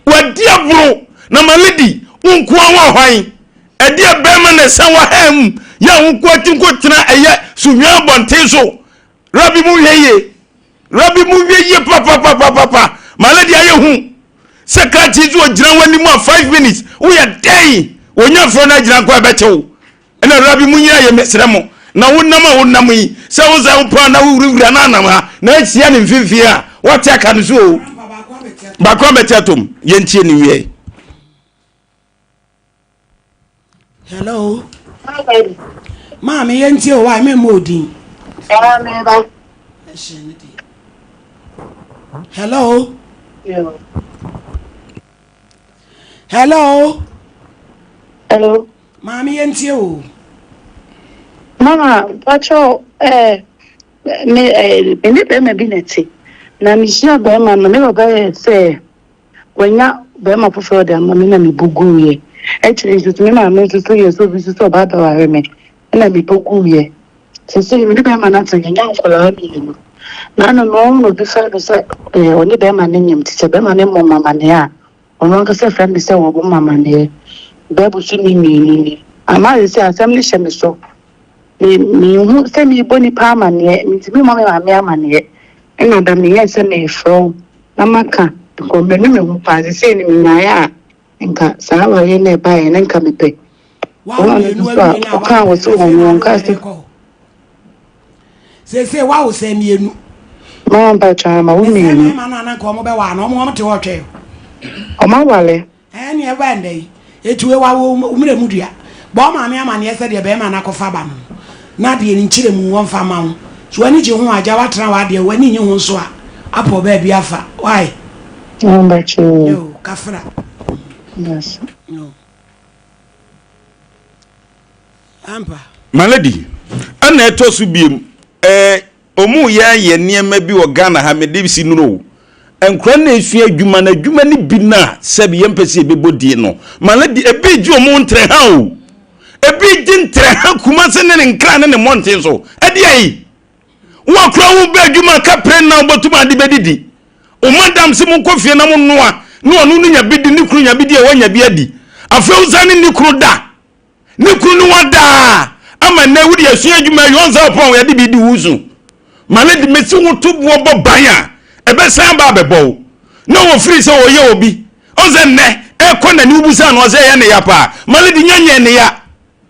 F: Wadi aboro na ma lady wo nkoa wɔ hwan? Ɛdeɛ bɛrima na ɛsan wɔ ha mu yɛ wo nkoa ti nko tena ɛyɛ sunyan abɔnten so. Rabi mu hwɛ yie. Rabi mu hwɛ yie papapapapa. Ma lady ayɛ hu. Sɛ krakye nso ɔgyina w'anim a 5 minutes woyɛ dɛn wɔnya frɛ no agyina nkɔ ɛbɛkyɛ wo. Ɛna rabi mu nyina yɛ mesrɛ mo na wonam a wonam yi sɛ wo sɛ wopaa na wowurawura na anam ha na ahyia ne mfimfini a wate aka no so o baako abɛte atom yɛntie ne nwiɛ.
A: Hello. Maame yɛn tie o wa mɛ mo odin. Hello. Hello.
M: Hello.
A: Maame yɛn tie o.
M: Mama, pacho, eh, me, eh, me ne bɛrima bi na ɛte. Na mehyia bɛrima no, me papa yɛ sɛ Wanya barima foforɔ de ama me na mebu guiɛ. Akyire yi nso so me maame nso so yɛɛ sɛ obi nso sɛ ɔba abɛware me ɛna mebu guiɛ. Seesei me ne barima no atena, yɛanya nkwadaa mmienu. Naano no ɔno na obi frɛ me sɛ ɛɛ ɔne barima no nyem nti sɛ barima no mmɔ me amaneɛ a ɔno ankasa frɛ me sɛ wɔbɔ me amaneɛ. Bɛɛ bosome mmienu ni. Ama seesei asɛm no hyɛ me so. Me menhu sɛ merebɔ nnipa amaneɛ, mentumi mmɔ me maame amaneɛ. Ɛna da meyɛɛ sɛ merefrɛ wo na maka because manu me ho paa sesei no menyaeɛ a nka saa awareɛ no ɛbaeɛ no nka mepɛ.
A: Wawo
M: Wɔn
A: mmienu
M: nso a
A: awie no a
M: ɔkaa
A: wawo
M: wɔ sɛ wɔn wɔn kaa sɛ
A: seesei wawo sɛ mmienu.
M: Maa mpakyɛ ma wo
A: Ɛsɛ
M: mmienu.
A: mmarima no a na nka wɔn bɛwaa no wɔn wɔn te hɔ twɛn.
M: Wɔn awale.
A: Ɛɛ nea ɛbae nnɛ yi, eti wei wawo wo mmerɛ mu dua. Bɔ wo maame amaneɛ sɛ deɛ barima no akɔfa ba no no, na deɛ ne nkyerɛmu wɔmfa mma wo. So w'ani gye ho a, gya woatena w'adeɛ, w'ani nnye ho nso a, apɔ baabi afa. Why? Yo, kafra. Yo. Ampa.
F: My lady, ɛna ɛtɔ so biem, ɛɛ Ɔmo yɛ ayɛ nneɛma bi wɔ Ghana ha mede si nuro o. Nkora no esua adwuma no adwuma no bi no a sɛbi yɛmpɛ sɛ yɛbɛbɔ din no ma no de ebi gye ɔmo ntrɛha o. Ebi gye ntrɛha Kumase ne ne Nkran ne ne mmɔnten so. Ɛdeɛn? Wo akora wo bɛ adwuma kapre na wobɛtum ade bɛdidi. O madam se monkɔ fie na monoa ne ɔno no nya bi di ne kunu nya bi di a wanya bi adi. Afei wo san ne ne kunu da. Ne kunu ne wa daa ama nnɛ wode asua adwuma awie ɔnsa ɔpɔn yɛde bi di wo so ma ne de mesi wo to boɔ bɔ ban a ɛbɛsan aba abɛbɔ wo na wɔfiri sɛ ɔyɛ obi ɔsɛ nnɛ ɛkɔ n'ani wobusa no ɔsɛ ɛyɛ ne ya paa ma ne de nyanyɛ ne ya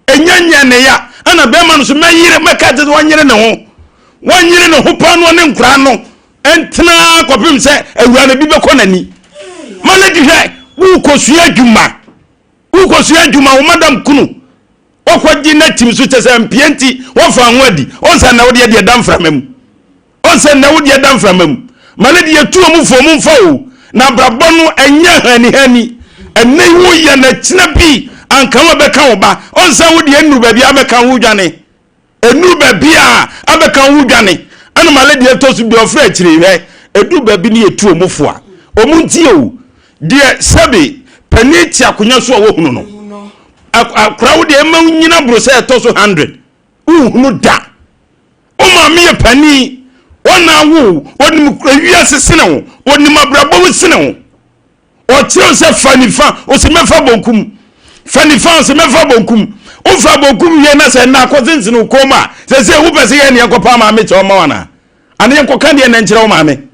F: ɛnyanyɛ ne ya ɛna bɛrima no so mɛyere mɛka kyɛ sɛ wɔnyere ne ho wɔnyere ne ho paa no ɔne nkoraa no ɛntena kɔpem sɛ awura no bi bɛkɔ n'ani ma ne de hwɛ wokɔsua adwuma Wokɔsua adwuma wo madam kunu ɔkɔgye n'atim so kyɛ sɛ mpie nti wɔmfa ho adi ɔnsɛ na wodeɛ deɛ da mframa mu ɔnsɛ na wodeɛ da mframa mu ma ne deɛ tu ɔmo fo ɔmo mfa o na abrabɔ no ɛnyɛ hanihani ɛnɛ yi woyɛ na kyena bi anka wo bɛka wo ba ɔnsɛ wodeɛ nnuru baabi abɛka wo dwane. Ɛnuru baabi a abɛka wo ho dwane. Ɛna ma lady ɛtɔ so bi ɔfrɛ akyire hwɛ. Ɛduru baabi ne yɛtu ɔmo fo a, ɔmo ntie o. Deɛ sɛbe panin te akonya so a wɔhunu no. Akora wo deɛ ɛma wo nyina boro sɛ ɛtɔ so 100. Wonhunu da. Wo maame yɛ panin. Ɔna awo wo. Ɔnim wiase sene wo. Ɔnim abrabɔ mu sene wo. Ɔkyerɛ wo sɛ fa nifa, ɔsi mɛfa bonkum. Fa nifa, ɔsi mɛfa bonkum. Wofa bonkum wie na sɛ nna akɔsensene wo kɔn mu a, sɛ sɛ wopɛ sɛ yɛn ne yɛnkɔpa maame kyɛ ɔma wo anaa? Ana yɛnkɔka deɛ na nkyerɛ wo maame?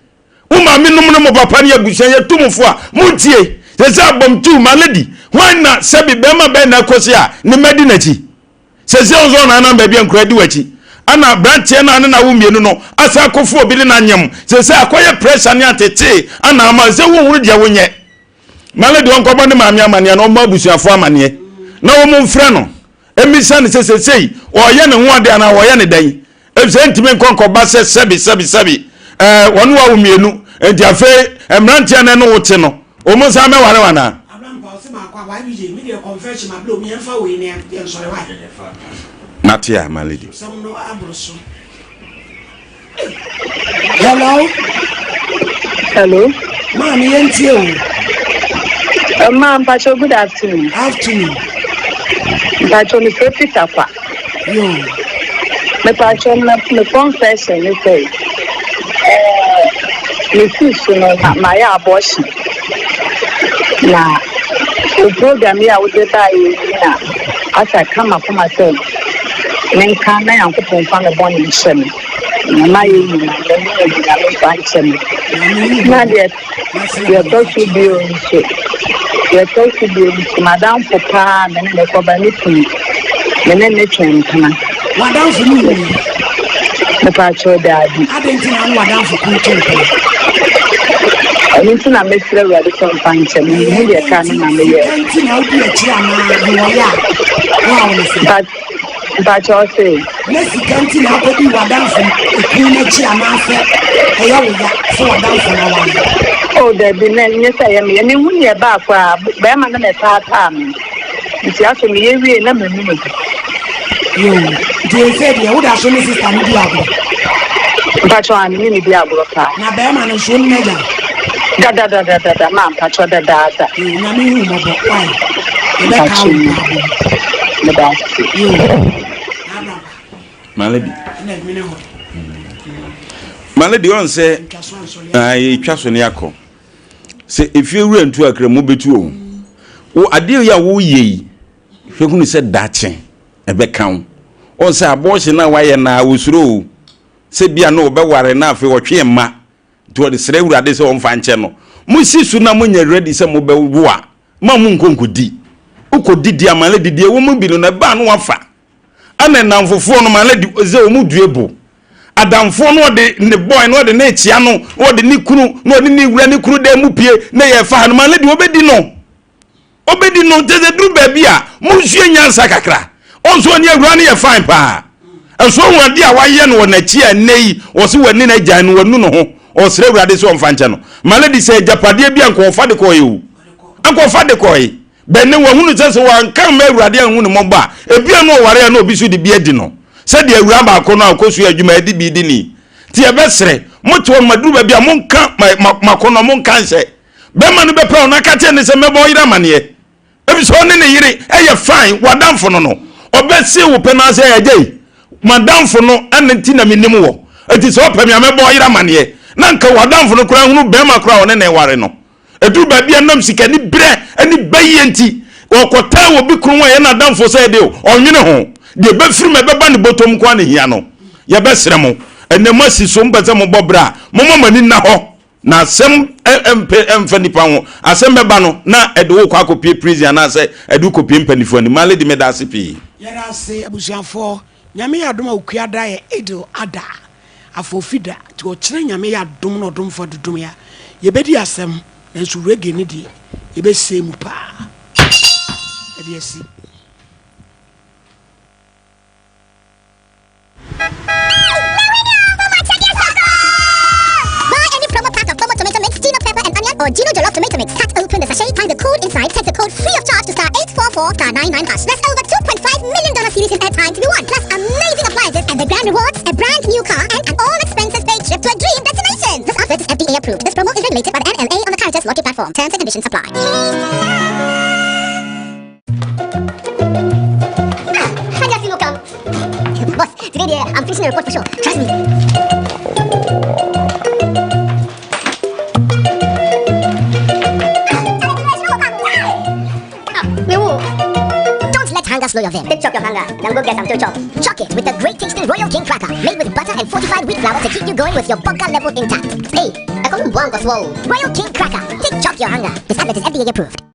F: Wo maame nom ne mo papa ne abusua yɛtu mo fo a, montie. Sɛ sɛ abɔmtu, my lady, hwan na sɛbi bɛrima bɛn na ɛkɔsi a ne mma di n'akyi? Seesei wo nso ɔnanam baabi a nkura di w'akyi. Ɛna aberanteɛ no a ne na wo mmienu no asan akɔfa obi ne no anyem. Seesei akɔyɛ pressure ne atetee ana ama sɛ wonhunu deɛ wonyɛ. Ma no deɛ ɔnkɔbɔ ne maame amaneɛ na ɔmmɔ abusuafoɔ amaneɛ na wɔn mfrɛ no mmisa no sɛ seesei ɔreyɛ ne ho ade anaa ɔreyɛ ne dɛn. Efisɛ ɛntumi nkɔ nkɔba sɛ sɛbi sɛbi sɛbi ɛɛ wɔne wawo mmienu nti afei mmeranteɛ no ne wo te no wɔn nsan mɛware wo anaa? Mate a, my lady.
A: Hello.
N: Hello.
A: Maame yɛn tie o.
N: Eh, ma mpacho good afternoon.
A: Afternoon.
N: Mpacho me fɛ Peter kwa.
A: Yo.
N: Me pacho me me confession ne sɛ eh me si so no ma ma yɛ abortion. Na o program yi a wode ba yɛ yi na asa kama kama sɛ menka na Nyankopɔn fa me bɔne nhyɛ me. Na mayɛ nyinaa, m'ani awu Nyame mfa nkyɛ me. Na deɛ deɛ ɛtɔ so bio nso, deɛ ɛtɔ so bio nso, m'adamfo paa me ne ne kɔba ne kunu, me ne ne twe mpena.
A: W'adamfo no wuiɛ?
N: Mepaakyɛw daabi.
A: Adɛn nti na wo ne w'adamfo kunu twe mpena?
N: Ɛno nti na mesrɛ Awurade sɛ ɔmfa nkyɛ me. Mehu deɛ ɛkaa no na meyɛɛ.
A: Sika nti na wodi akyire anaa deɛ ɔyɛ a wohaw no sɛn?
N: Mpakyɛ ɔse.
A: Na sika nti na akɔdi w'adamfo kunu no akyi anaasɛ ɛyɛ wo ya sɛ w'adamfo no aware?
N: Oh dabi na ɛnyɛ sɛ ɛyɛ me ya, menhu nea ɛbaa koraa, bɛrima no na ɛtaataa me nti afei meyɛ wiei na m'anum agu.
A: Yoo, nti seesei deɛ woda so ne sista no di agorɔ?
N: Mpakyɛ ɔa me ne no di agorɔ paa.
A: Na bɛrima no nso wonim agya no?
N: Dadadadadada maa mpakyɛ dadaada.
A: Yoo, Nyame hu wo mmɔbɔ, wai? Yɛbɛkaa wo mpaabɔ mu.
N: Meda ase.
F: My lady. My lady ɔn sɛ ɛtwa so ne akɔ sɛ efie wura ntu akra mu bɛtu o wo adeɛ yi a woyɛ yi hwɛ hunu sɛ dakye ɛbɛka wo ɔn sɛ abɔɔhye no a wayɛ na wosuro o sɛ bia na wɔbɛware na afei ɔtwe mma nti ɔde srɛ awurade sɛ ɔmfa nkyɛ no mosi so na monyɛ ready sɛ mobɛwo a ma mo nkɔ nkɔdi. Wokɔdi di ama lady deɛ ɛwɔ mu bi no na ɛbaa no wafa. Ɛna nnamfofoɔ no ma lady sɛ wɔn due bo. Adamfoɔ no ɔde ne boy no ɔde ne kyea no na ɔde ne kunu na ɔde ne wura ne kunu dan mu pie na yɛ fa ha no ma lady ɔbɛdi no. Ɔbɛdi no nti sɛ duru baabi a monsua nyansa kakra. Ɔnso ɔne awura no yɛ fine paa. Ɛso ɔhu adeɛ a wayɛ no wɔ n'akyi a ɛnnɛ yi ɔse wani n'agyan no wanu ne ho ɔsrɛ awurade sɛ ɔmfa nkyɛ no. Ma lady sɛ agyapadeɛ bi a nka ɔfa de kɔɛ o. Anka de kɔe. Bɛn ne wahunu sɛ sɛ wanka amma Awurade anhu no mmɔbɔ a, ebia na ɔware a na obi nso de bi adi no, sɛdeɛ awuraa baako no a ɔkɔsua adwuma a ɛde bi di ni. Nti yɛbɛsrɛ, mote hɔ no, maduru baabi a monka m'akɔnnɔ, monka nhyɛ. Bɛrima no bɛpɛ wo na ka kyerɛ no sɛ mɛbɔ ɔyere amaneɛ. Efisɛ ɔne ne yere yɛ fine, w'adamfo no no. Ɔbɛse wo pɛ no ara sɛ, Agya yi, m'adamfo no ɛno nti na menim wɔ. Enti sɛ ɔpɛ me a mɛbɔ ɔyere amaneɛ. Na anka w'adamfo no koraa hunu bɛrima koraa a ɔne no reware no. Ɛduru baabi a nam sikaniberɛ ne bayie nti, ɔkɔtaa obi kunu ho a ɛyɛ n'adamfo sɛ ɛde o, ɔnwene ho. Deɛ ɛbɛfiri mu ɛbɛba ne bɔtɔm nko ara na ɛhia no. Yɛbɛsrɛ mo, ɛnnɛ moasi so, mopɛ sɛ mobɔ bra a, momma mo ani nna hɔ na asɛm mpɛ mfa nipa ho. Asɛm bɛba no na ɛde wo kɔ akɔpie prison anaasɛ ɛde wo kɔpie mpanimfoɔ anim. My lady, meda ase pii.
A: Yɛda ase abusuafoɔ. Nyame yɛ adom a Okuada yɛ Eid Adha. Afoofi da, nti ɔkyena Nyame yɛ adom na ɔdomfo adodom yɛ a, yɛbɛdi asɛm, nanso reggae no deɛ, yɛbɛsɛe mu paa. Ɛde asi.
O: Buy any promo pack of Pomo tomato mix, Gino pepper and onion, or Gino jollof tomato mix. Cut open the sachet, find the code inside, text the code free of charge to star 844 star 99 hash. That's over $2.5 million series in airtime to be won, plus amazing appliances. prizes and the grand rewards, a brand new car and an all expenses paid trip to a dream destination. This offer is FDA approved. This promo is regulated by the NLA on the Caritas Lottery platform. Terms and conditions apply. Boss, today dear, I'm finishing the report for sure. Trust me. Don't let hunger slow your vim. Chop your hunger, then go get some to chop. Chop it with the great tasting Royal King cracker, made with butter and fortified wheat flour to keep you going with your bunker level intact. Hey, I call him Royal King Cracker. Take chop your hunger. This advert is FDA approved.